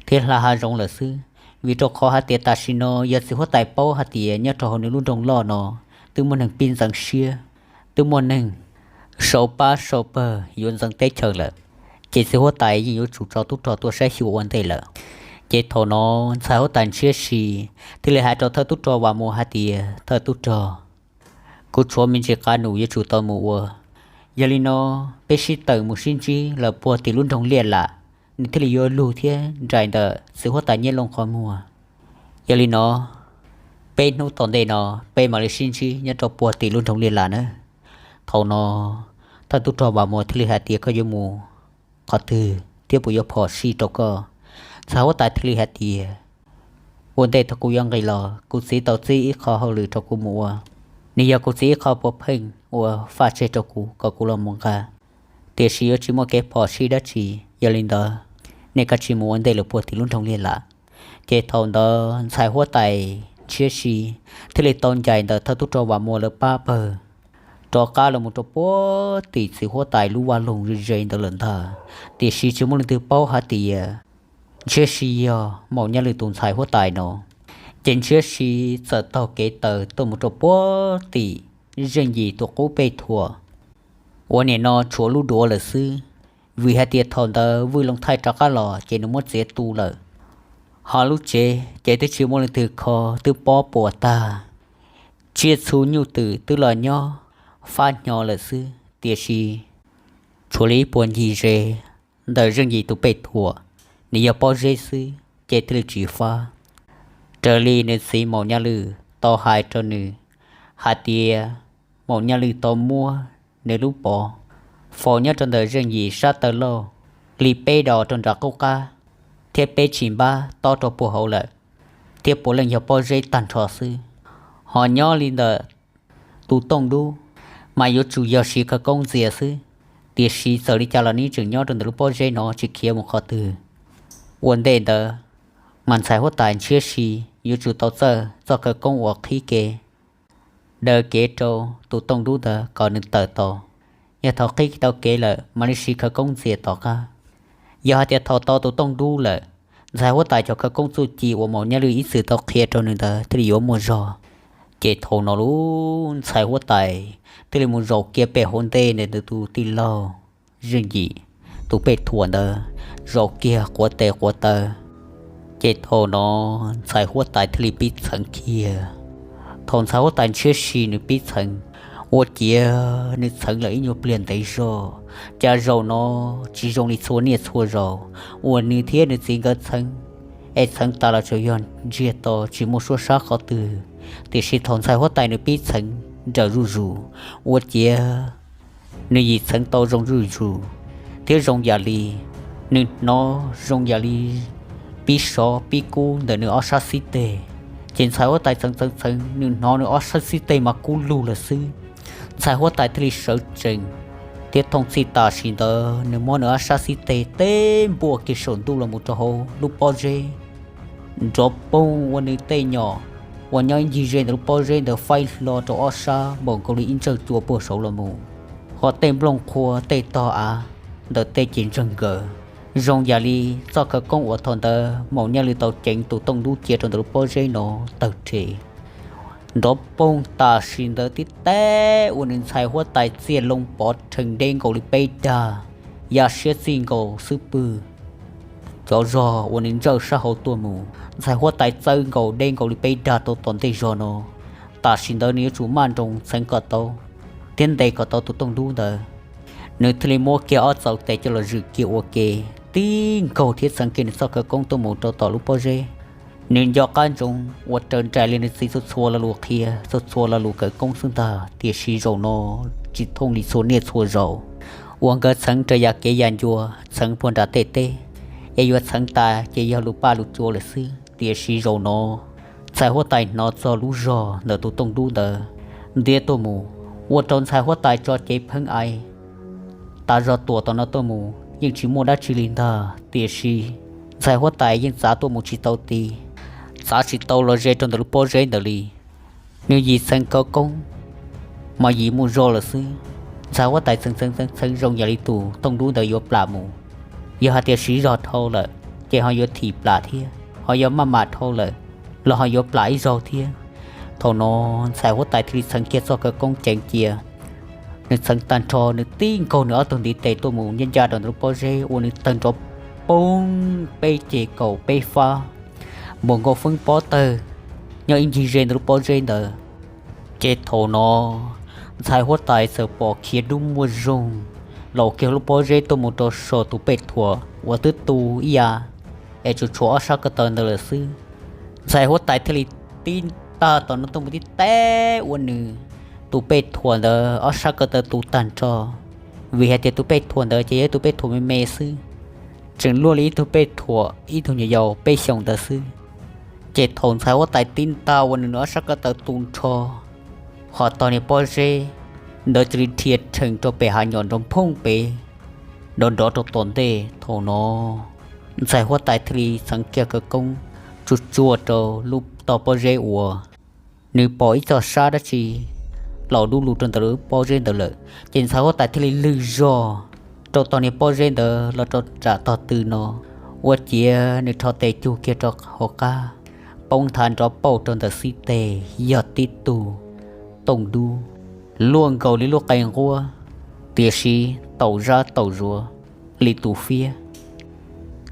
thiab hla hav zoov lawm xwb, vim rau qhov hais tias tam sim no yog txiv huab tais paub hais tias nyob rau hauv nws lub nroog loj no twb muaj neeg pib ntxeev siab, twb muaj neeg sau pab sau pawg yuav ntxeev teb chaws lawm. ces txiv huab tais yeej yuav tsum tso tub rog tuaj saib xyuas ua ntej lawm. Ces thaum no ntxhais huab tais Ntshiab Si thiaj li hais rau thawj tub rog Vam Muas hais tias, Thawj tub rog, kuv tshuav me ntsis qab num yuav tsum tau mus ua. Yog li no, peb sib tawm mus sib ntsib lawm puag tim lub nroog Liaj Lam, nws thiaj li yuav lug thiab nraim ntawm txiv huab tais Nyiaj Looj qhov muag. Yog li no, peb hnub tom ntej no peb mam li sib ntsib nyob rau puag tim lub nroog Liaj Lam nawb. Thaum no thawj tub rog Vam Muas thiaj li hais tias, Koj yuav mus qhov twg thiab puas yuav phom sij rau koj? Ntxhais huab tais thiaj li hais tias, Ua ntej thaum kuv yuav nqis los, kuv txiv tau txib ib qho hauj lwm rau kuv mus ua. Nws yog kuv txiv ib qho puav pheej uas faj tseg rau kuv kom kuv los mus nqa, tiam sis yuav tsis muaj kev phom sij dab tsi. Yog li ntawd, nej kav tsij mus ua ntej lawm puag tim lub nroog Liaj Lam. Ces thaum ntawd ntxhais huab tais Ntshiab Si thiaj li tau ncaim ntawm thawj tub rog Vam Muas lawv pab pawg rov qab los mus rau puag tim txiv huab tais lub vaj loog ze ze ntawd lawm ntag. Tiam sis tsis muaj leej twg paub hais tias Ntshiab Si yog Maum Nyaj Lwm tus ntxhais huab tais no. Ces Ntshiab Si txawm taug kev taw tuaj mus rau puag tim Zeej Yim tus qub pej thuam uas nim no tshuav lub duav lawm xwb, vim hais tias thaum ntawd Vwj Looj Thaij rov qab los ces nws muab txiav tu lawm. Ho lub tsev ces twb tsis muaj leej twg kho, twb pob puas tag. Tsiaj txhu nyuj twm twb los nyob fab hnyo lawm xwb, tiam sis tshuav li ib puas ncig ze ntawm Zeej Yim tus pej thuam, nws yog pob zeb xwb ces thiaj li tsis fab. Raws li nws txiv Maum Nyaj Lwm tau hais rau nws hais tias Maum Nyaj Lwm tau muab nws lub pov faus nyob rau ntawm Zeej Yim sab taw lauj li peb dos rau nram qub qab, thiab peb tsis npab tob rau puag hauv lawm, thiab puav leej yog pob zeb tag nrho xwb. Ho nyob li ntawm tus tooj dub mas yuav tsum yog siv khawv koob ntxias xwb, tiam sis txawm li cas los nws tseem nyob rau ntawm lub pob zeb no tsis khiav mus qhov twg. Ua ntej ntawd mas ntxhais huab tais Ntshiab Si yuav tsum tau txawj txoj khawv koob uas qhib kev daws kev rau tus tooj dub ntawd kom nws tawm tau. Yog thaum qhib tau kev lawm mam li siv khawv koob ntxias tom qab. Yog hais tias thaum tau tus tooj dub lawm, ntxhais huab tais cov khawv koob txuj ci uas Maum Nyaj Lwm ib txwm tau qhia rau nws ntawd thiaj li yuav muaj zog. Ces thaum no lub ntxhais huab tais thiaj li mus zaum kiag pem hauv ntej ntawm nws tus tij laug Zeej Yim tus pej thuam ntawd, zaum kiag quav tes quav taw. Ces thaum no ntxhais huab tais thiaj li pib txheev kiag. Thaum ntxhais huab tais Ntshiab Si nws pib txheev, ua ciav nws txheev lawm ib nyuag pliag ntev zog, cas zaum no tsis zoo li txhua niaj txhua zaus uas nws thiab nws txiv nkawd txheev, es txheev tas los tsuas yog ntsiag to tsis muaj suab sab qhov twg. Tiam sis thaum ntxhais huab tais nws pib txheev nrawm zuj zus, ua ciav nws yim txheev tau zoo zuj zus, thiab zoo yam li nws hnov zoo yam li pib sov pib kub ntawm nws ob sab xib teg. Ces ntxhais huab tais txheev txheev txheev, nws hnov nws ob sab xib teg mas kub lug lawm xwb. Ntxhais huab tais thiaj li sawv tsees, thiab thooj txhij tam sim ntawd nws muab nws ob sab xib teg teb npuaj kiag saum ntuj los mus rau hauv lub pob zeb. Nrov poog ua nws tej nyom uas nyob ib ncig ze ntawm lub pob zeb ntawd faib hlo rau ob sab npaum nkaus li ib ntsawj cua puag saud los mus, ho tej nplooj qhuav tej tog av ntawm tej ces ntseeg nkaws, zoo yam li txoj khawv koob uas thaum ntawd Maum Nyaj Lwm tau ceev tus tooj dub cia rau ntawm lub pob zeb no tawg rhe. Nrov poog tam sim ntawd tib teb ua nws ntxhais huab tais txiaj loo pov rhees deb nkaus li peb dag, ya siab txij nkaus xub pwg, cov zog uas nws ntsawj sab hauv tuaj mus. Ntxhais huab tais txawb nkaus deb nkaus li peb dag rau tom ntej zog no. Tam sim ntawd nws yuav tsum maj nroos txheev kom tau thiab ntes kom tau tus tooj dub ntawd. Nws thiaj li muab kiag ob txaus tes coj los zwm kiag ua ke, tib nkaug thiab txheev kiag nws txoj khawv koob tuaj mus rau tom lub pob zeb. Nws nco qab ntsoov ua raws nraim li nws txiv txhua txhua lo lus qhia, txhua txhua lo lus khawv koob xwb ntag, tiam sis zaum no tsis thooj li txhua niaj txhua zaus uas nkawd txheev raws yam kev yam ncua, txheev puag nram tej teb, es yuav txheev tas ces yog lus paj lus cua lawm xwb. Tiam sis zaum no ntxhais huab tais hnov txog lub zog ntawm tus tooj dub ntawd ntiab tuaj mus, ua rau ntxhais huab tais tso cev pheeb ai tas zog tuam tom no tuaj mus yeej tsis muaj dab tsi li ntag. Tiam sis ntxhais huab tais yeej txav tuaj mus tsis tau ti, txav tsis tau los ze rau ntawm lub pob zeb ntawd li. Nws yim txheev khawv koob mas yim muaj zog lawm xwb. Ntxhais huab tais txheev txheev txheev txheev zoo yam li tus tooj dub ntawd yuav plam mus. Yog hais tias siv zog dhau lawm ces ho yuav thim plam thiab, ho yog maj mam dhau lawm los ho yuav plam ib zaug thiab. Thaum no ntxhais huab tais thiaj li txheev kiag txoj khawv koob ceev cia, Nws txheev tag nrho, nws tib nkaug nws ob tug ntiv tes tuaj mus ncaj ncaj rau ntawm lub pob zeb uas nws tawg nrov poob peb ceg kaum peb fab, npuas nkaus feeb pob tawg, nyob ib ncig ze ntawm lub pob zeb ntawd. Ces thaum no ntxhais huab tais txawm pom khiav dub muaj zoog los kiag lub pob zeb tuaj mus rau saum tus pej thuam uas twb tu ib yam es tsuas tshuav ob sab ko taw ntawd lawm xwb. Ntxhais huab tais thiaj li tib tag tom no tuaj mus tib teb ua nws tus pej thuam ntawd ob sab ko taw tu tag nrho, vim hais tias tus pej thuam ntawd ces yog ib tug pej thuam me me xwb, tseem luaj li ib tug pej thuam ib tug nyuam yaus peb xyoos ntawd xwb. Ces thaum ntxhais huab tais tib tag ua nws nws ob sab ko taw tu nrho, ho tog niag pob zeb ntawd cia li dhia rhees rau pem hav nyom nrov phooj pem, nrov nrov rau tom ntej. Thaum no ntxhais huab tais thiaj li txheev kiag khawv koob tsuag tsuag rau lub tog pob zeb uas nws pom ib txog sab dab tsi los dub lug rau ntawm lub pob zeb ntawd lawm. Ces ntxhais huab tais thiaj li lwg zog rau tog niag pob zeb ntawd los rau nram tog tw no, ua ciav nws rho tes cug kiag rau hauv qab, poob nthav nrov pauj rau ntawm xib teg yog tib tug tooj dub, luaj nkaus li lub qe nquab, tiam sis taum zab taum zuav li tus fiab.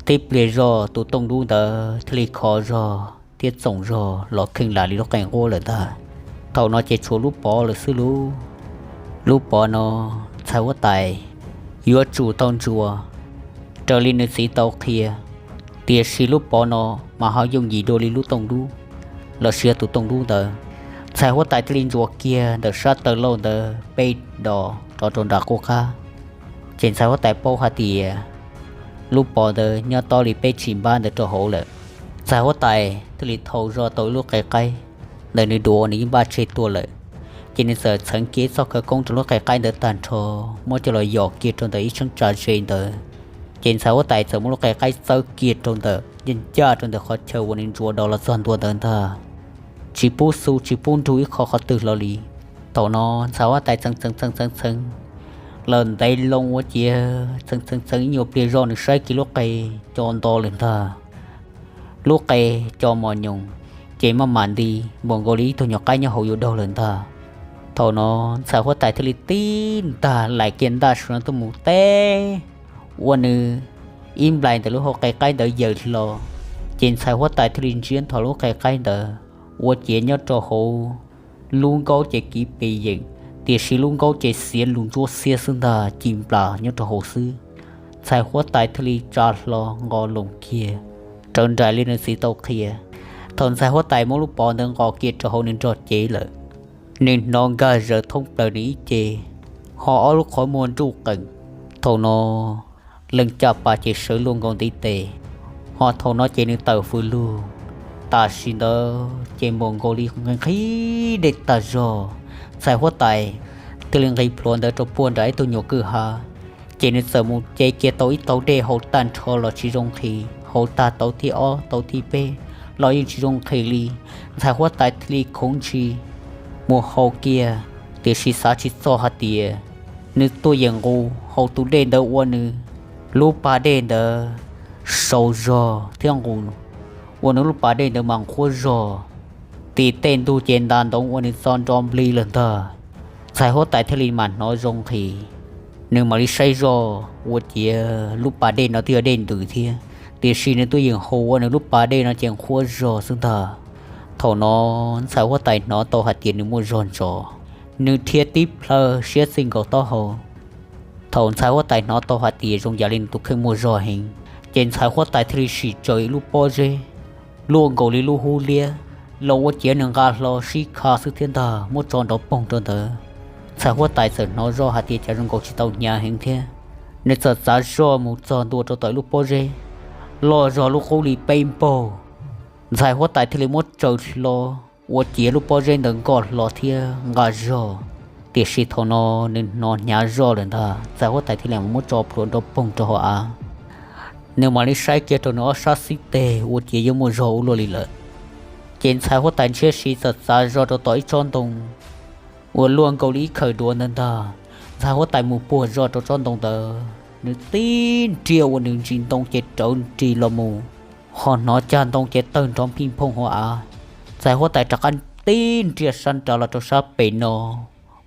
Tib pliag zog tus tooj dub ntawd thiaj li khov zog thiab txoom zog los kheej lam li lub qe nquab lawm ntag. Thaum no ces tshuav lub pov lawm xwb lauj. Lub pov no ntxhais huab tais yuav tsum tau ntsuas raws li nws txiv tau qhia, tiam sis lub pov no mas ho yooj yim dua li lub tooj dub los sis yog tus tooj dub ntawd. Ntxhais huab tais thiaj li ntsuas kiag ntawm sab taw lauj ntawd peb dos rov rau nram qub qab. Ces ntxhais huab tais paub hais tias lub pov ntawd nyob tob li peb tsis npab ntawd rau hauv lawm. Ntxhais huab tais thiaj li thau zog tau ib lub qe qaib ntawm nws dua uas nws yeej npaj tseg tuaj lawm. Ces nws txawm txheev kiag ib txoj khawv koob rau lub qe qaib ntawd tag nrho, muab coj los yos kiag rau ntawm ib cheeb tsam ze ntawd. Ces ntxhais huab tais txawm muab lub qe qaib txawb kiag rau ntawm ncaj ncaj rau ntawm qhov chaw uas nws ntsuas dos los txog ntua ntawd ntag. Tsis pub xu tsis pub nrug ib qho qhov twg hlo li. Thaum no ntxhais huab tais txheev txheev txheev txheev txheev lawm ntev loo ua ciav txheev txheev txheev ib nyuag pliag zog nws saib kiag lub qe co nto lawm ntag. Lub qe co mos nyoos, ces maj mam nti npaum nkaus li ib tug nyuam qaib nyob hauv yuav daug lawm ntag. Thaum no ntxhais huab tais thiaj li tib ntag laim kiag ntaj su no tuaj mus teb ua nws ib nplais ntawm lub hauv qe qaib ntawd yaws hlo. Ces ntxhais huab tais thiaj li ntsiab nthos lub qe qaib ntawd ua ciav nyob rau hauv lub nkaub ces kiv pes yeem, tiam sis lub nkaub ces xiav lus ntsuab xiab xwb ntag, ci nplas nyob rau hauv xwb. Ntxhais huab tais thiaj li tsa hlo nqos loos kiag raws nraim li nws txiv tau qhia. Thaum ntxhais huab tais muab lub pov ntawd nqos kiag rau hauv nws nrog cev lawm, nws hnov nkag zaws thoob plaws nws ib ce, ho ob lub qhov muag nruj qees. Thaum no leej caj pas ces sawv luaj nkaus ntiv tes, ho thaum no ces nws tawm fws lug. Tam sim ntawd ces npaum nkaus li nqhis dej tag zog, ntxhais huab tais thiaj li nqis plhuav ntawd rau puag nram ib tug nyuam kwj ha. Ces nws txawm mus ce kiag tau ib tau dej haus tag nrho los tsis zoo nqhis, haus tag tau thib ob tau thib peb los yeej tsis zoo nqhis li. Ntxhais huab tais thiaj li khoov ntshis mus haus kiag, tiam sis xav tsis txog hais tias nws tuaj yeem nqus haus tus dej ntawd ua nws lub pas dej ntawd sau zog thiab nqus ua nws lub pas dej ntawd mas nqhuab zog, tim tej ntug ces ntas ntoov ua nws txo nro nplig lawm ntag. Ntxhais huab tais thiaj li mam hnov zoo nqhis, nws mam li saib zoj ua ciav lub pas dej no twb yog dej ntws thiab, tiam sis nws tuaj yeem haus ua nws lub pas dej no ces nqhuab zog xwb ntag. Thaum no ntxhais huab tais hnov tau hais tias nws muaj zog ntsos, nws dhia tib plhaw siab txij nkaus taub hau. Thaum ntxhais huab tais hnov tau hais tias zoo yam li nws tus kheej muaj zog heev, ces ntxhais huab tais thiaj li sim tsaws ib lub pob zeb luaj nkaus li lub hub liab los ua ciav nws nqa hlo sib kha xwb thiab ntag, muab tso nrov poog rau ntawd. Ntxhais huab tais txawm hnov zoj hais tias cas zoo nkaus tsis tau hnyav heev thiab, nws txawm txav zoj mus txog ntua rau tom ib lub pob zeb loj zog lub qub li peb npaug. Ntxhais huab tais thiaj li muab tsaws hlo ua ciav lub pob zeb ntawd nkoj hlo thiab nqa zog. Tiam sis thaum no nws hnov hnyav zoj lawm ntag, ntxhais huab tais thiaj li muab tso plhuav nrov poog rau hauv av. Nws mam li saib kiag rau nws ob sab xib teg ua ciav yuav muaj zog ua luaj li lawm. Ces ntxhais huab tais ntshiab si txawm txav zog rau tom ib tsob ntoo uas luaj nkaus li ib khawm duav ntawd ntag. Ntxhais huab tais mus puag zog rau tsob ntoo ntawd, nws tib nriag ua nws ntsis ntoo ces rawv nris los mus, ho hnov cag ntoo ces tawg nrov nphij nphooj hauv av. Ntxhais huab tais rov qab tib nriag sab nrad los rau sab pem no,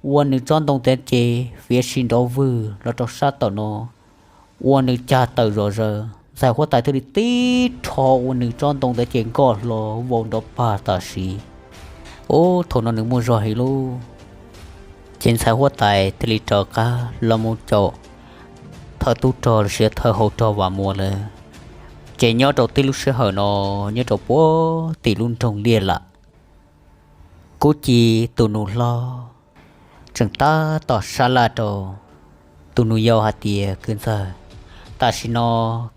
ua nws tsob ntoo ntawd ces fiav si nrov vwg los rau sab tom no, ua nws cag tawm zom zaws. Ntxhais huab tais thiaj li tib rho ua nws tsob ntoo ntawd ces nkoj hlo vau nrov pag tam sim. Ub, thaum no nws muaj zog heev lauj. Ces ntxhais huab tais thiaj li rov qab los mus caum thawj tub rog los sis thawj hauv rog Vam Muas lawm. Ces nyob rau tib lub sij hawm no, nyob rau puag tim lub nroog Liaj Lam, Kub Ci tus nus hlob tseem tab tom sab laj rau tus nus yau hais tias, Kwv ntxawg, tam sim no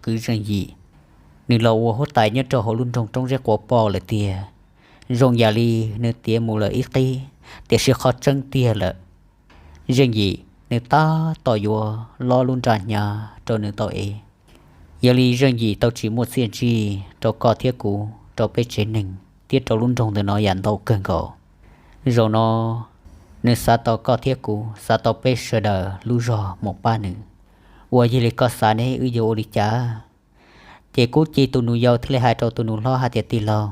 kwv Zeej Yim nws los ua huab tais nyob rau hauv lub nroog Roob Zeb Quav Poj lawm tiag. Zoo yam li nws tiav mus lawm ib qib, tiam sis qhov tseeb tiag lawm, Zeej Yim nws tab tom yuav lob lub nra hnyav rau nws tau ev. Yog li Zeej Yim tau tsis muaj txiaj ntsig rau koj thiab kuv, rau peb tsev neeg thiab rau lub nroog ntawm no yam ntau kawg nkaus. Zaum no nws xav tau koj thiab kuv, xav tau peb sawv daws lub zog mus pab nws. Ua yog li koj xav ne, wb yuav ua li cas? Ces Kub Ci tus nus yau thiaj li hais rau tus nus hlob hais tias, Tij laug,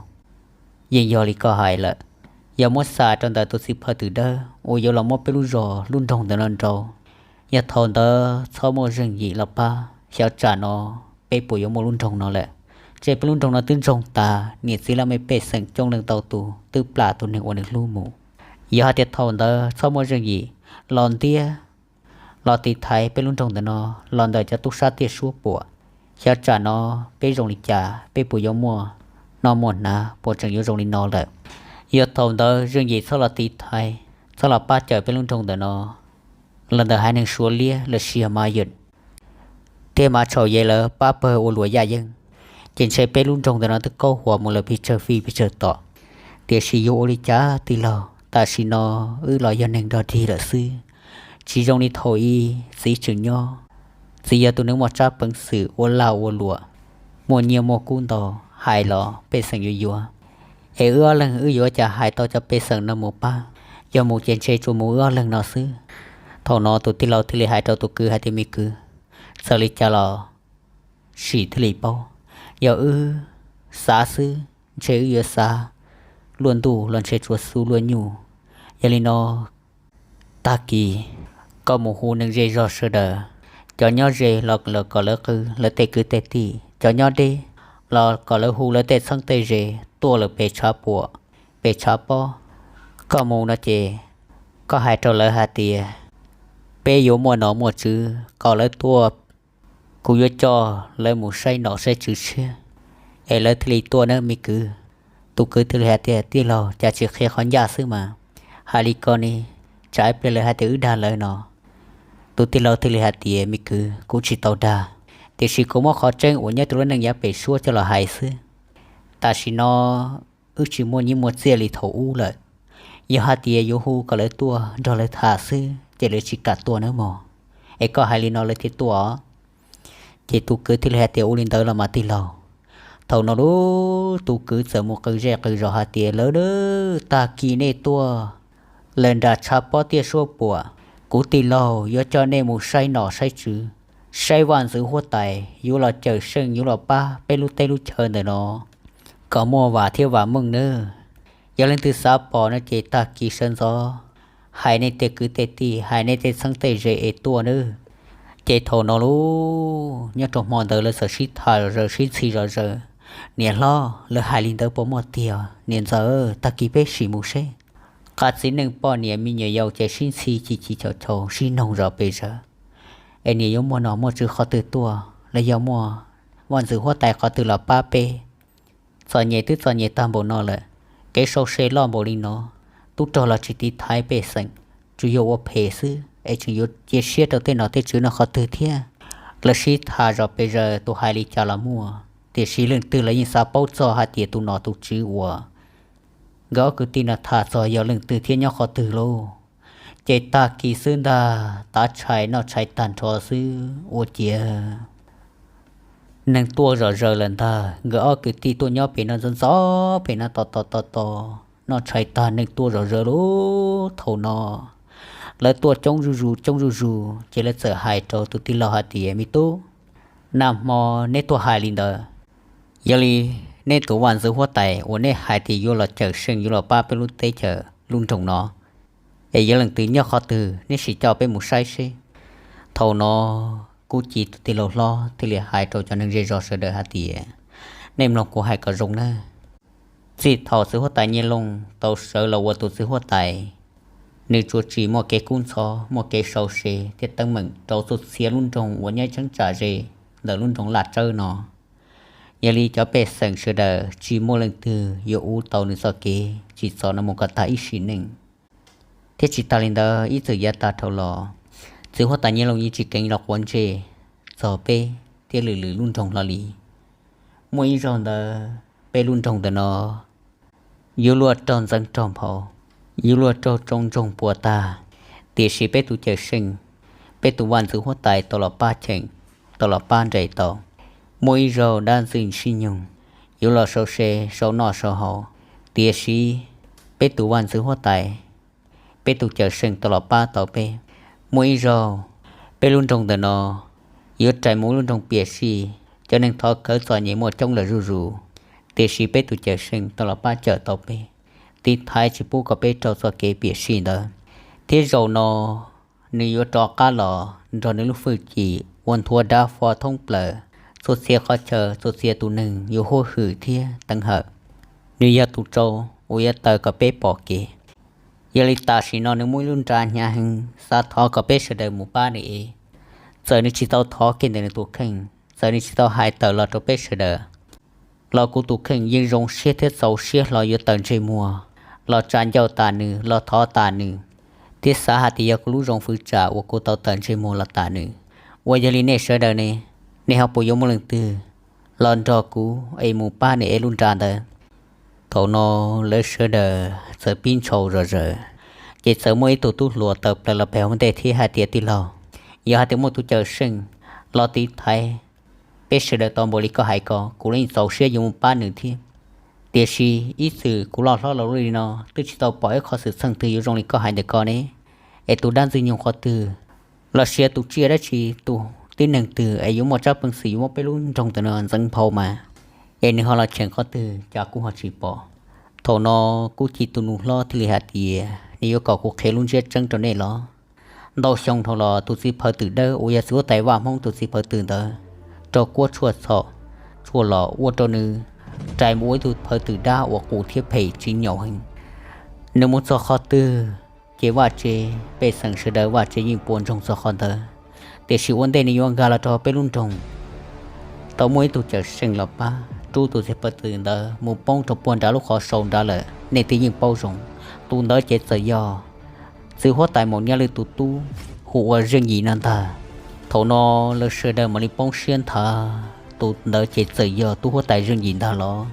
yeej yog li koj hais lawm. Yog muab xa rau ntawm tus txiv phaw twm dawb uas yuav los muab peb lub zos lub nroog ntawm no nrauv, yog thaum ntawd txhob muaj Zeej Yim los pab, xyov tsam no peb puas yuav muaj lub nroog no lawm. Tsam peb lub nroog no twb ntsoog tas, niam txiv laj mej pej xeem coob leej ntau tus twb plam tus neeg uas nws hlub mus. Yog hais tias thaum ntawd txhob muaj Zeej Yim los ntiab los tiv thaiv peb lub nroog ntawm no los ntawm cov tub sab tiaj suab puam, xyov tsam no peb zoo li cas, peb puas yuav muaj noj muaj hnav, puas tseem yuav zoo li no lawm. Yog thaum ntawd Zeej Yim txhob los tiv thaiv, txhob los pab cawm peb lub nroog ntawm no los ntawm haiv neeg Suav liab los sis yog Mas Yam thiab Mas Tshau Yem lawv pab pawg ua luam yaj yeeb, ces ntshe peb lub nroog ntawm no twb kaub huas mus lawm pes tsawg fij pes tsawg tom. Tiam sis yuav ua li cas tij laug, tam sim no wb los yog neeg dog dig lawm xwb, tsis zoo li thaum ub txiv tseem nyob. Txiv yog tus neeg muaj tsab peev xwm ua lag ua luam, muaj nyiaj muaj kub ntau, hais los pej xeem yuav yuav. Es wb ob leeg wb yuav cas hais tau cov pej xeem no mus pab? Yog mus ces ntshe tsuas mus wb ob leeg no xwb. Thaum no tus tij laug thiaj li hais rau tus kwv hais tias, Me kwv, txawm li cas los sim thiaj li paub. Yog wb xav xwb ntshe wb yuav xav luaj ntuj los ntshe tsuas xu luaj nyuj. Yog li no tag kis koj mus hu neeg zej zog sawv daws, cov nyob ze los kom lawv qw lawv tej kwv tej tij, cov nyob deb los kom lawv hu lawv tej txheeb tej ze tuaj lawm pem tshav puam, pem tshav pob. Koj mus no ces koj hais rau lawv hais tias, Peb yuav muaj nom muaj tswv kom lawv tuaj, kuv yuav coj lawv mus saib nom saib tswv tshiab, es lawv thiaj li tuaj nawb me kwv. Tus kwv thiaj li hais tias, Tij laug, cas tsis qhia qhov ncaj xwb mas? Hais li ko ne, tsam ib pliag lawv hais tias wb dag lawv no. Tus tij laug thiaj li hais tias, Me kwv, kuv tsis tau dag, tiam sis kuv muab qhov tseeb uas nyob rau lub neej yav pem suab coj los hais xwb. Tam sim no wb tsis muaj nyiaj muaj txiaj li thaum ub lawm. Yog hais tias yuav hu kom lawv tuaj nrog lawv tham xwb ces lawv tsis kam tuaj nawb mog. Es koj hais li no lawv thiaj tuaj. Ces tus kwv thiaj li hais tias, Ua li ntawd los mas tij laug. Thaum no lub tus kwv txawm mus qw zej qw zos hais tias, Lawv, tag kis nej tuaj lawm nram tshav pob tiaj suab puam, kuv tij laug yuav coj nej mus saib nom saib tswv, saib vaj ntxwv huab tais yuav los cawm seej yuav los pab peb lub teb lub chaw ntawm no kom muaj vam thiab vam meej nawb. Yog leej twg xav pom no ces tag kis sawv ntxov hais nej tej kwv tej tij, hais nej tej txheeb tej ze es tuaj nawb. Ces thaum no lub nyob rau hmo ntawd lawv txawm sib tham zom zaws sib ntxhi zom zaws, Niam hlob, lawv hais li ntawd puas muaj tiag? Niam ntxawm, tag kis peb sim mus seb. Qab txiv neej poj niam me nyuam yaus ces sib ntxhi ci ci chaus chaus sib noog zom pes zaws, es niam yuav muaj nom muaj tswv qhov twg tuaj los yog muaj vaj ntxwv huab tais qhov twg los pab peb? Txom nyem twb txom nyem tag npaum no lawm, kev sau se loj npaum li no, tub rog los tsis tiv thaiv pej xeem, tsuas yog ua phem xwb es tseem yuav cia siab rau tej nom tej tswv no qhov twg thiab? Lawv sib tham zom pes zaws, tus hais li cas los muaj, tiam sis leej twg los yeej xav paub txog hais tias tus nom tus tswv uas nkawd ob kwv tij no tham txog yog leej twg thiab nyob qhov twg lauj. Ces tag kis xwb ntag, tav tshais noj tshais tag nrho xwb ua ciav neeg tuaj zom zaws lawm ntag. Nkawd ob kwv tij tuaj nyob pem no ntxov ntxov pem no tos tos tos tos, noj tshais tag neeg tuaj zom zaws lawm. Thaum no lawv tuaj coob zuj zus coob zuj zus, ces lawv txawm hais rau tus tij laug hais tias, Me tub, nag hmo neb tuaj hais li ntawd, yog li neb tus vaj ntxwv huab tais uas neb hais tias yuav los cawm seej yuav los pab peb lub teb chaws lub nroog no, es yuav leej twg nyob qhov twg, neb sim coj peb mus saib seb. Thaum no Kub Ci tus tij laug hlob thiaj li hais rau cov neeg zej zos sawv daws hais tias, nej mloog kuv hais kom zoo nawb. Txij thaum txiv huab tais Nyiaj Looj tau sawv los ua tus txiv huab tais, nws tsuas tsim muaj kev kub ntxhov, muaj kev sau se thiab teeb meem rau txhua txhia lub nroog uas nyob cheeb tsam ze ntawm lub nroog Laj Tsawb no. Yog li cov pej xeem sawv daws tsis muaj leej twg yuav ua tau nws txoj kev tsim txom no mus kom tag ib sim neej. Thiab tsis tas li ntawd, ib txwm yav tag dhau los, txiv huab tais Nyiaj Looj yeej tsis keev los quav ntsej txog peb thiab lwm lwm lub nroog hlo li. Muaj ib zaug ntawd peb lub nroog ntawm no yuav luag raug ntxeev raug nphau, yuav luag raug tsoo ntsoog puas tag, tiam sis peb tus cawm seej, peb tus vaj ntxwv huab tais tau los pab cheem, tau los pab nres tau. Muaj ib zaug dab ntxwg nyoog yuav los sau se, sau noj sau haus, tiam sis peb tus vaj ntxwv huab tais, peb tus cawm seej tau los pab tau peb. Muaj ib zaug peb lub nroog ntawm no yuav rais mus lub nroog piam sij, cov neeg thov khawv txom nyem muaj coob lawm zuj zus, tiam sis peb tus cawm seej tau los pab cawm tau peb, tiv thaiv tsis pub kom peb raug txoj kev piam sij ntawd. Thiab zaum no nws yuav rov qab los nrog nws lub hwj chim ua nthuav dav fo thoob plaws txhua txhia qhov chaw, txhua txhia tus neeg yuav huab hwm thiab teev hawm. Nws yog tus tsau uas yuav taw kom peb pom kev. Yog li tam sim no nws muaj ib lub nra hnyav heev xav thov kom peb sawv daws mus pab nws es, txawm nws tsis tau thov kiag ntawm nws tus kheej, txawm nws tsis tau hais tawm los rau peb sawv daws, los kuv tus kheej yeej zoo siab thiab txaus siab hlo yuav tawm ntsej muag los tsa ncauj tas nws, los thov tas nws, thiab xav hais tias yog kuv lub zoo fwv tsam uas kuv tau tawm ntsej muag los tas nws. Uas yog li nej sawv daws ne, nej ho puas yuav muaj leej twg los nrog kuv es mus pab nws ev lub nra ntawd? Thaum no lawv sawv daws txawm pib ntshau zom zaws, ces txawm muaj ib tug tub hluas tawm plaws los pem hauv ntej thiab hais tias, tij laug, yog hais tias muaj tus cawm seej los tiv thaiv peb sawv daws tau npaum li koj hais ko, kuv los yeej txaus siab yuav mus pab nws thiab. Tiam sis ib txwm kuv loj hlob los li no twb tsis tau pom ib qho xwm txheej twg yuav zoo li koj hais ntawm ko ne. Es tus dab ntxwg nyoog qhov twg los sis tus tsiaj dab tsi, tus tib neeg twg es yuav muaj tsab peev xwm yuav muab peb lub nroog ntawm no ntxeev nphau mas, es nws ho los cheem qhov twg cas kuv ho tsis pom. Thaum no Kub Ci tus nus hlob thiaj li hais tias, nws yuav kom kuv qhia lub ntsiab tseeb rau nej los? Ntau xyoo dhau los tus txiv phaw twm dawb uas yog txiv huab tais Vaj Hmoob tus txiv phaw twm ntawd raug kuab tshuaj txhaum tshuaj los ua rau nws rais mus ua ib tug phaw twm dab uas qus thiab phem tsis nyaum heev. Nws mus txog qhov twg ces vaj tse, pej xeem sawv daws vaj tse yeej puas ntsoog txog qhov ntawd. Tiam sis ua ntej nws yuav nkag los rau peb lub nroog, tau muaj ib tug cawm seej los pab rub tus txiv phaw twm ntawd mus poob rau puag nrad lub qhov sau nrad lawm. Nej twb yeej paub zoo, tus ntawd ces txawm yog txiv huab tais Maum Nyaj Lwj tus tub hu ua Zeej Yim no ntag. Thaum no lawv sawv daws mam li poob siab nthav, tus ntawd ces txawm yog tub huab tais Zeej Yim ntag los?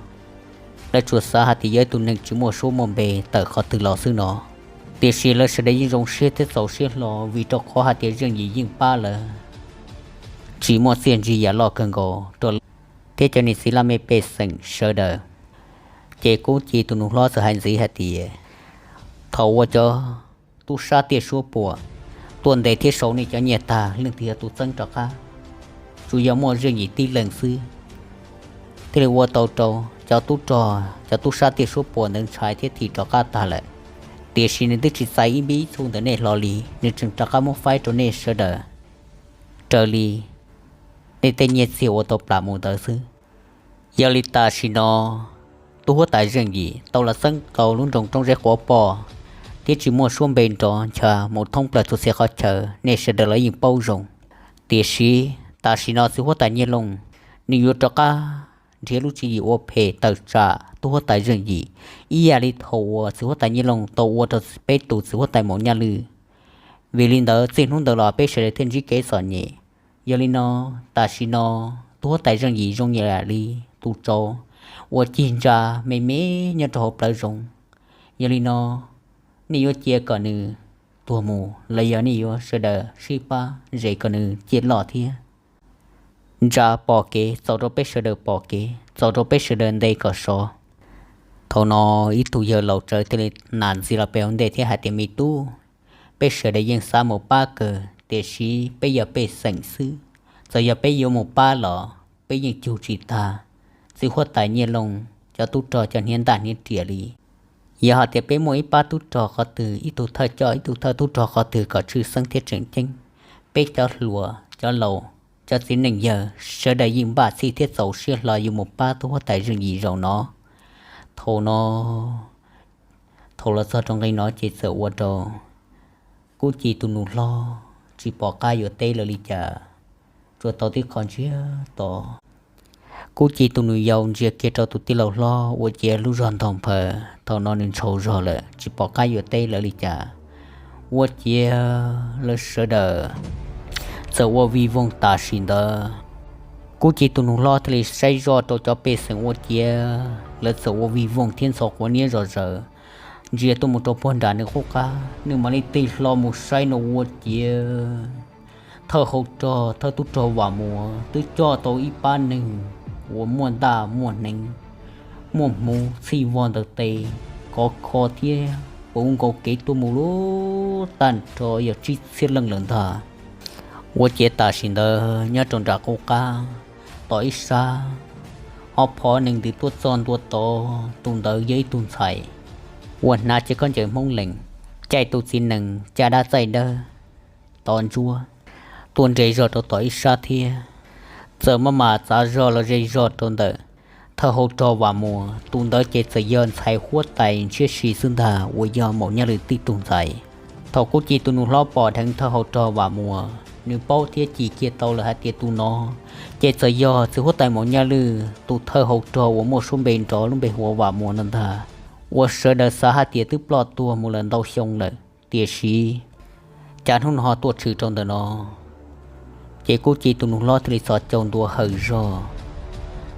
Lawv tsuas xav hais tias yog ib tug neeg tsis muaj suab muaj npe tawm qhov twg los xwb no. Tiam sis lawv sawv daws yeej zoo siab thiab txaus siab hlo vim rau qhov hais tias Zeej Yim yeej pab lawv tsis muaj txiaj ntsig yam loj kawg nkaus rau lawv thiab cov niam txiv laj mej pej xeem sawv daws. Ces Kub Ci tus nus hlob txawm hais ntxiv hais tias, thaum uas cov tub sab tiaj suab puam tuaj ntes thiab sau nej cov nyiaj tag, leej twg yog tus txeeb rov qab? Tsuas yog muaj Zeej Yim tib leeg xwb thiaj li ua tau rau cov tub rog, cov tub sab tiaj suab puam ntawd ntshai thiab thim rov qab tag lawm. Tiam sis nws twb tsis txais ib npib txhuj ntawm nej hlo li, nws tseem rov qab muab faib rau nej sawv daws raws li nej tej nyiaj txiag ua tau plam mus ntawd xwb. Yog li tam sim no tub huab tais Zeej Yim tau los txeeb tau lub nroog Roob Zeb Quav Poj thiab tsis muaj suab npe nrov ncha mus thoob plaws txhua txhia qhov chaw, nej sawv daws los yeej paub zoo. Tiam sis tam sim no txiv huab tais Nyiaj Looj nws yuav rov qab nrhiav lub tswv yim ua phem tawm tsam tub huab tais Zeej Yim ib yam li thaum uas txiv huab tais Nyiaj Looj tau ua rau peb tus txiv huab tais Maum Nyaj Lwj. Vim li ntawd txij hnub ntawd los peb sawv daws thiaj ntsib kev txom nyem. Yog li no tam sim no tub huab tais Zeej Yim zoo ib yam li tus tsau uas cig ntsa me me nyob rau hauv plawv zoov. Yog li no nej yuav cia kom nws tuag mus los yog nej yuav sawv daws sib pab zes kom nws ciaj loj thiab ntsa pom kev, txaus rau peb sawv daws pom kev, txaus rau peb sawv daws nte kom sov. Thaum no ib tug yawg laus tsawv thiaj li nam ntxiv los pem hauv ntej thiab hais tias, me tub, peb sawv daws yeej xav mus pab kawg, tiam sis peb yog pej xeem xwb, txawm yog peb yuav mus pab los peb yeej cug tsis tag txiv huab tais Nyiaj Looj cov tub rog cov hniav ntaj hniav riam li. Yog hais tias peb muaj ib pab tub rog qhov twg, ib tug thawj coj ib tug thawj tub rog qhov twg kom tshwj xeeb thiab tseem ceeb, peb cov hluas cov laus, cov txiv neej yawg sawv daws yeej npaj txhij thiab txaus siab hlo yuav mus pab tub huab tais Zeej Yim zaum no. Thaum no, thaum los txog rau nqe no ces txawm ua rau Kub Ci tus nus hlob tsis pom qab yuav teb lawv li cas, tsuas tau tib qho ntsiag to. Kub Ci tus nus yau ntsia kiag rau tus tij laug hlob ua ciav lub zog ntog nphaws, thaum no nws ntshau zog lawm tsis pom qab yuav teb lawv li cas. Ua ciav lawv sawv daws txawm ua vij voog tam sim ntawd. Kub Ci tus nus hlob thiaj li saib zoj rau cov pej xeem ua ciav lawv txawm ua vij voog thiab ntxhov quav niab zom zaws, ntsia tuaj mus rau puag nram nws qub qab, nws mam li tig hlo mus saib no ua ciav thawj hau rog, thawj tub rog Vam Muas twb coj tau ib pab neeg uas muaj ntaj muaj hneev, muaj hmuv txhij vog ntawm tes, kov kho thiab puv nkaus kev tuaj mus lub tag nrho yog tsib txhiab leej lawm ntag. Ua ciav tam sim ntawd nyob rau nram qub qab tom ib sab, ho phov nees ntws tuaj txog ntua tod, tus ntawd yog ib tug ntxhais uas hnav cev khaub ncaws Hmoob Lees, caij tus txiv nees caj dab txaij dawb tov ntsuab tuaj nres zog rau tom ib sab thiab. Txawm maj mam txav zog los ze zog rau ntawm thawj hau rog Vam Muas, tus ntawd ces txawm yog ntxhais huab tais ntshiab si xwb ntag uas yog Maum Nyaj Lwm tib tug ntxhais. Thaum Kub Ci tus nus hlob pom dheev thawj hau rog Vam Muas, nws paub thiab cim kiag tau lawm hais tias tus no ces txawm yog txiv huab tais Maum Nyaj Lwm tus thawj hau rog uas muaj suab npe nrov lub npe hu ua Vam Muas no ntag, uas sawv daws xav hais tias twb ploj tuag mus lawm ntau xyoo lawm, tiam sis cas hnub no ho tuaj tshwm rau ntawm no. Ces Kub Ci tus nus hlob thiaj li txhos caug ntua hawm zog,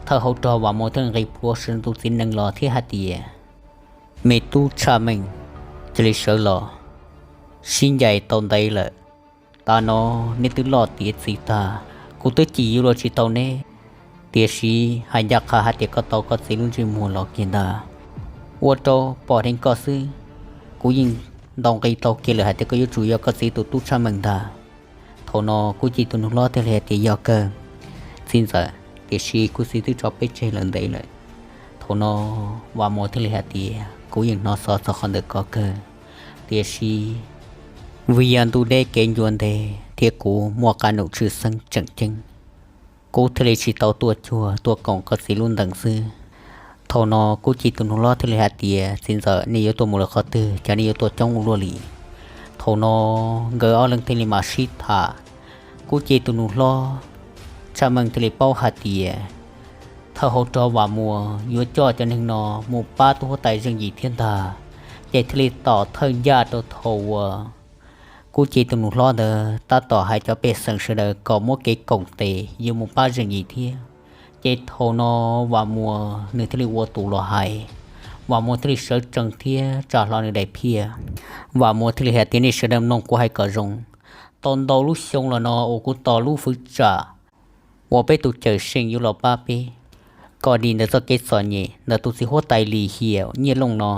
thawj hau rog Vam Muas thiaj li nqis plhuav sawv tus txiv nees los thiab hais tias, Me tub Tshaj Meej, cia li sawv los, sib ncaim tau ntev lawm, tav no neb twb loj tiav txiv tag, kuv twb cim yuav luag tsis tau neb, tiam sis hais ncaj qha hais tias koj tau koj txiv lub ntsej muag los kiag ntag. Ua rau pom dheev koj xwb, kuv yeej ntaus nqi tau kiag lawm hais tias koj yuav tsum yog koj txiv tus tub Tshaj Meej ntag. Thaum no Kub Ci tus nus hlob thiaj li hais tias, Yog kawg, txiv ntxawm, tiam sis kuv txiv twb tso peb tseg lawm ntev lawm. Thaum no Vam Muas thiaj li hais tias, Kuv yeej hnov xov txog qhov ntawm ko kawg, tiam sis vim yog ntuj deb kev ncua ntev thiab kuv muaj qab num tshwj xeeb tseem ceeb, kuv thiaj li tsis tau tuaj cuag tuaj koom koj txiv lub ntees xwb. Thaum no Kub Ci tus nus hlob thiaj li hais tias, Txiv ntxawm, nej yuav tuaj mus lawm qhov twg, cas nej yuav tuaj coob ua luaj li? Thaum no nkawd ob leeg thiaj li mam sib tham. Kub Ci tus nus hlob Tshaj Meej thiaj li paub hais tias thawj hau rog Vam Muas yuav coj cov neeg no mus pab tub huab tais Zeej Yim thiab ntag, ces thiaj li tom thawj ncaj rau thaum uas Kub Ci tus nus hlob ntawd tab tom hais cov pej xeem sawv daws kom muab kev koom tes yuav mus pab Zeej Yim thiab. Ces thaum no Vam Muas nws thiaj li ua tus los hais, Vam Muas thiaj li sawv tsees thiab tsa hlo nws daim phiaj. Vam Muas thiaj li hais tias, Nej sawv daws mloog kuv hais kom zoo, tau ntau lub xyoo los no uas kuv tos lub fwv tsam uas peb tus cawm seej yuav los pab peb kom dim ntawm txoj kev txom nyem ntawm tus txiv huab tais lim hiam Nyiaj Looj no.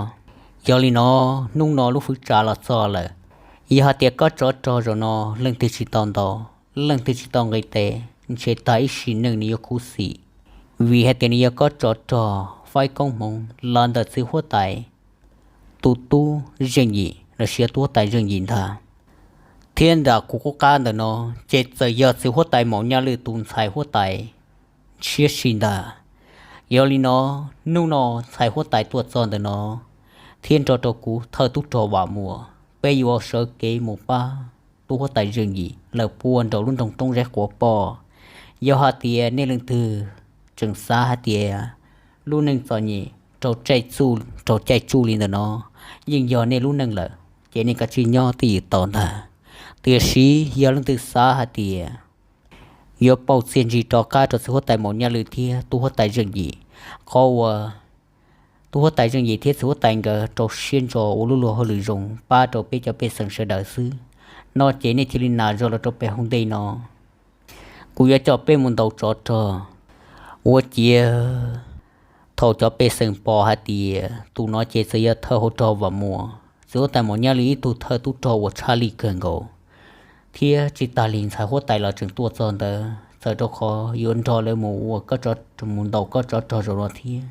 Yog li no, hnub no lub fwv tsam los txog lawm. Yog hais tias kob tsov rog zaum no leej twg tsis tau ntaus, leej twg tsis tau nqis tes, ntshe tag ib sim neej nws yuav khuv xim, vim hais tias nws yog kob tsov rog faib koob hmoov los ntawm txiv huab tais tus tub Zeej Yim los sis tub huab tais Zeej Yim ntag. Thiab nram kuv qub qab ntawm no ces txawm yog txiv huab tais Maum Nyaj Lwm tus ntxhais huab tais ntshiab si ntag. Yog li no, hnub no ntxhais huab tais tuaj txog ntawm no thiab nrog rau kuv thawj tub rog Vam Muas, peb yuav sawv kev mus pab tub huab tais Zeej Yim lawm puag nraum lub nroog Roob Zeb Quav Poj. Yog hais tias nej leej twg tseem xav hais tias lub neej txom nyem raug caij tsuj, raug caij tsuj li ntawm no yeej yog nej lub neej lawm, ces nej kav tsij nyob twj ywm tos ntag. Tiam sis yog leej twg xav hais tias yuav pauj txiaj ntsig rov qab rau txiv huab tais Maum Nyaj Lwm thiab tub huab tais Zeej Yim, qhov uas tub huab tais Zeej Yim thiab txiv huab tais nkawd rau siab ntso ua lub luag hauj lwm zoo pab rau peb cov pej xeem sawv daws xwb no, ces nej cia li nas zog los rau pem hauv ntej no. Kuv yuav coj peb mus ntaus tsov rog. Ua ciav thaum cov pej xeem pom hais tias tus no ces txawm yog thawj hauv rog Vam Muas, txiv huab tais Maum Nyaj Lwm ib tug thawj tub rog uas tshaj lij kawg nkaus, thiab tsis tas li ntxhais huab tais los tseem tuaj txog ntawd, txawm rau qhov yuav nrog lawv mus ua, mus ntaus kob tsov rog zaum no thiab,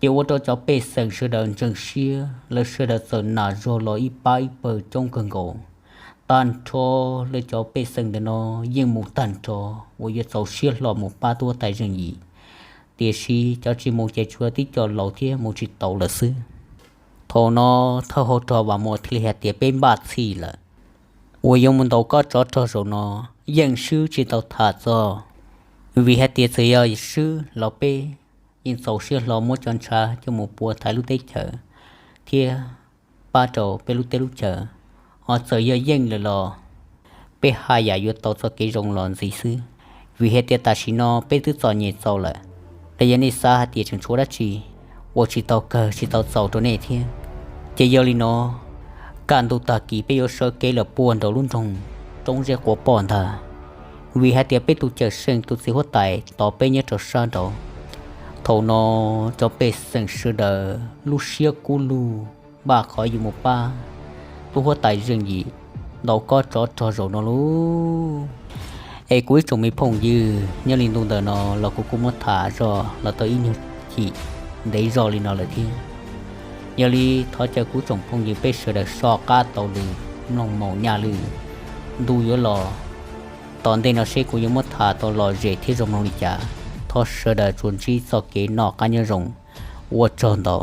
Ces ua rau cov pej xeem sawv daws ntseeg siab, lawv sawv daws txawm nas zog los ib pab ib pawg coob kawg nkaus. Tag nrho lawv cov pej xeem ntawm no yeej mus tag nrho uas yuav txaus siab hlo mus pab tub huab tais Zeej Yim, tiam sis cov tsis mus ces tsuas tib co laus thiab mus tsis tau lawm xwb. Thaum no thawj hauv rog Vam Muas thiaj li hais tias peb npaj txhij lawm, uas yuav mus ntaus kob tsov rog zaum no yeej swb tsis tau tham txog, vim hais tias txawm yog swb los peb yeej txaus siab hlo muab cov ntshav coj mus pua thaiv lub teb chaws thiab pab rau peb lub teb lub chaws. Ho txawm yog yeej lawm los peb haj yam yuav tau txoj kev zoo los ntxiv xwb, vim hais tias tam sim no peb twb txom nyem txaus lawm. Los yog nej xav hais tias tseem tshuav dab tsi uas tsis tau kawg tsis tau txaus rau nej thiab, ces yog li no, kaj ntug tag kis peb yuav sawv kev lawm puag nraum lub nroog Roob Zeb Quav Poj ntag, vim hais tias peb tus cawm seej tus txiv huab tais tos peb nyob rau sab nraud. Thaum no cov pej xeem sawv daws lub siab kub lug npaj qhov yuav mus pab tub huab tais Zeej Yim ntaus kob tsov rog zaum no lauj. Es kuv ib tsoom me phooj ywg, nyob li ntu ntawm no los kuv kuj muab tham zoj los tau ib nyuag chim ntev zog li no lawm thiab. Yog li thov caw kuv tsoom phooj ywg peb sawv daws soj qab taug lw mloog maum nyaj lw. Ntu yuav los tom ntej no seb kuv yuav muab tham tau lom zem thiab zoo mloog li cas. Thov sawv daws tsuas ntsib txoj kev noj qab nyob zoo. Ua tsaug ntau.